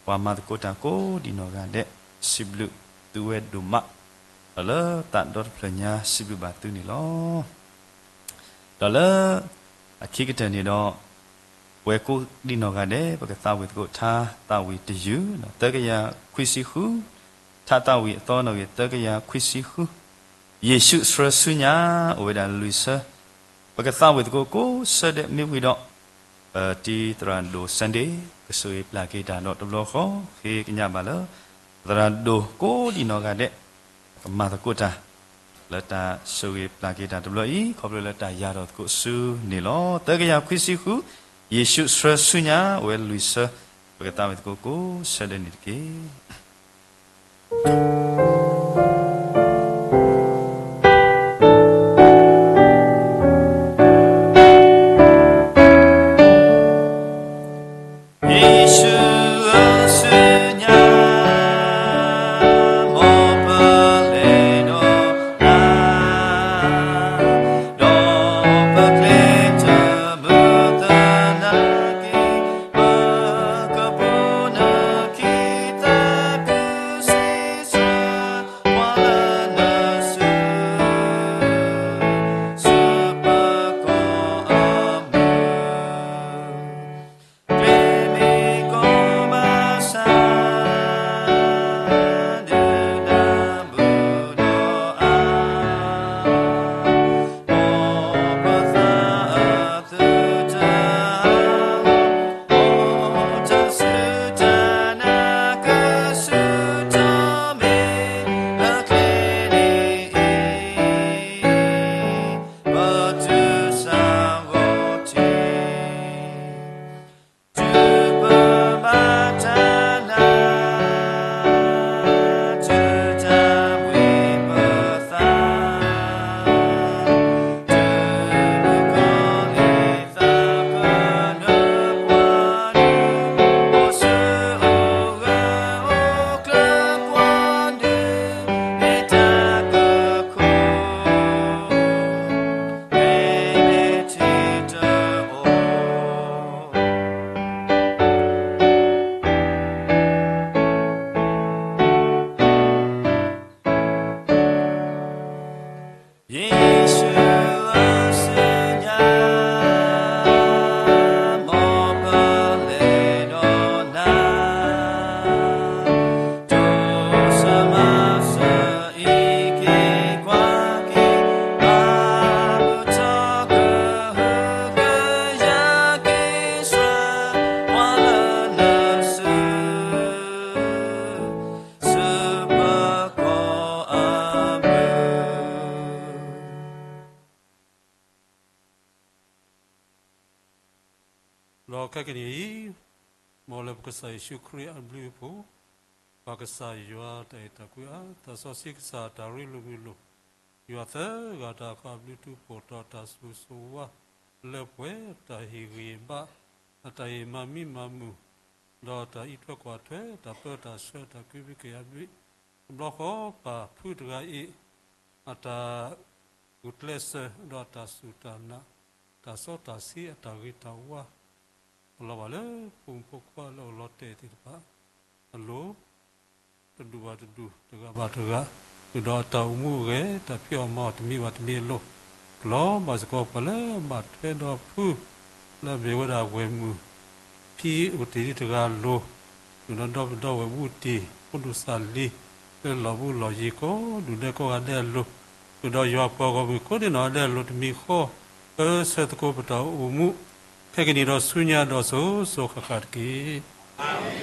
ပှၤမၤသကိးတၢ်ကိးဒံးနီၢ်ဂၤဒဲး, စံးဘျုးသုဝဲဒိၣ်မး, ဒီးလၢသးဒီတဖျၢၣ်ညါစံးဘျုးဘၣ်သုန့ၣ်လီၤ. ဒီးလၢ အခံကတၢၢ်န့ၣ်ဒီး ပဝဲကိးဒံးနီၢ်ဂၤဒဲး ပကသးဝံၣ်သကိးထါသးဝံၣ်တယုၢ်, သၢကယၤခွံဆံဃု, ထါသးဝံၣ်အသီနီၣ်ဂံၢ်သၢကယၤခွံဆံဃု, ယ့ၣ်ၡူးဆှၢဆူညါ အိၣ်ဝဲဒၣ်လွံၢ်ဆၢ, ပကသးဝံၣ်သကိးကိးဆၢဒဲးမ့ၢ်ဝံၤဒီး ပတံၤသရၣ်ဒိၣ် Sunday ကဆိၣ်ဂ့ၤပျၢ်က့ၤတၢ်ဒီးတဘျီဃီ ဃ့ကညးဘၣ်လၢ သရၣ်ဒိၣ်ကိးဒံးနီၢ်ဂၤဒဲး ကမၤသကိးတၢ် လၢတၢ်ဆိၣ်ဂ့ၤပျၢ်က့ၤတၢ်တဘျီအံၤ ခီဖျိလၢတၢ်ယၤထီၣ်သကိးဆူန့ၣ်လီၤ. သၢကယၤခွံဆံဃု, ယ့ၣ်ၡူးဆှၢဆူညါ အိၣ်ဝဲလွံၢ်ဆၢ, ပကသးဝံၣ်သကိးကိးဆၢဒဲးန့ၣ်တက့ၢ်. ဒီးခဲကနံၣ်အံၤ, မ်လၢပကစၢ်ယ့ၣ်ၡူးခရံာ်အဘျုးအဖှိၣ်, ပၢ်ကစၢ်ယွၤတၢ်အဲၣ်တၢ်ကွံအါ, သးစီဆှံကစၢ်တၢ်ရ့လိာ်မုာ်လိာ်, ယွၤသၢဂၤတၢ်ဃးဘျုးထူးဖှိၣ်ဒီးတၢ်ဆိၣ်ဂ့ၤဆိၣ်ဝါလၢပှဲၤ, တၢ်ဟ့ၣ်ဂံၢ်ဘါ, တၢ်ဟ့ၣ်မၤမံမၤမုာ်, ဒီးတၢ်အံးထွဲကွၢ်ထွဲ, တၢ်ပၢတၢ်ဆှၢ, တၢ်ကွံဘံက့ၤအဘျုး, တဘျီဃီပၢ်ဖုတဂၤအံၤ အတၢ်ဂုာ်ကျဲးစၢး, ဒီးတၢ်စူၢ်တၢ်နာ်, တၢ်စီတၢ်ဆှံအတၢ်ဂ့ၤတၢ်ဝါ ကလီၤဘၣ်လၢဖိမုၣ်ဖိခွါလၢအအိၣ်လီၤတဲာ်သ့ၣ်တဖၣ်အလိၤ, တဒူၣ်ဘၣ်တဒူၣ်, တဂၤဘၣ်တဂၤ, ဃုာ်ဒီးအတၢ်အိၣ်မူအဂဲၤ, တၢ်ဖံးအီၣ်မၤအီၣ်တမံၤဘၣ်တမံၤအလိၤ, ကလီၤဘၣ်စ့ၢ်ကီးပှၤလၢအဘၣ်ထွဲဒီးဖု လၢအမ့ၢ်ဝဲဒၣ်ဝဲၢ်မုၢ် ဖံအိၣ်တ့ၢ်လံတဂၤအလိၤ, ဃုာ်ဒီးဒီပုၢ်ဒီဝဲၢ်ဘူးတံၢ်, ဖိဒိၣ်စၢ်လံၤ, လၢလီၢ်ဘူးလီၢ်ယံၤကိးဒူၣ်ဒဲးကိးဂၤဒဲးအလိၤ, ဃုာ်ဒီးယွၤပှၤဂီၢ်မုၢ်ကိးနီၢ်ဂၤဒဲးအလိၤတမံၤဃီ, ပၢဆှၢသကိးပတၢ်အိၣ်မူ ခဲကနံၣ်ဒီးဆူညါဒီးစိၤစိၤဃၣ်ဃၣ်တက့ၢ်.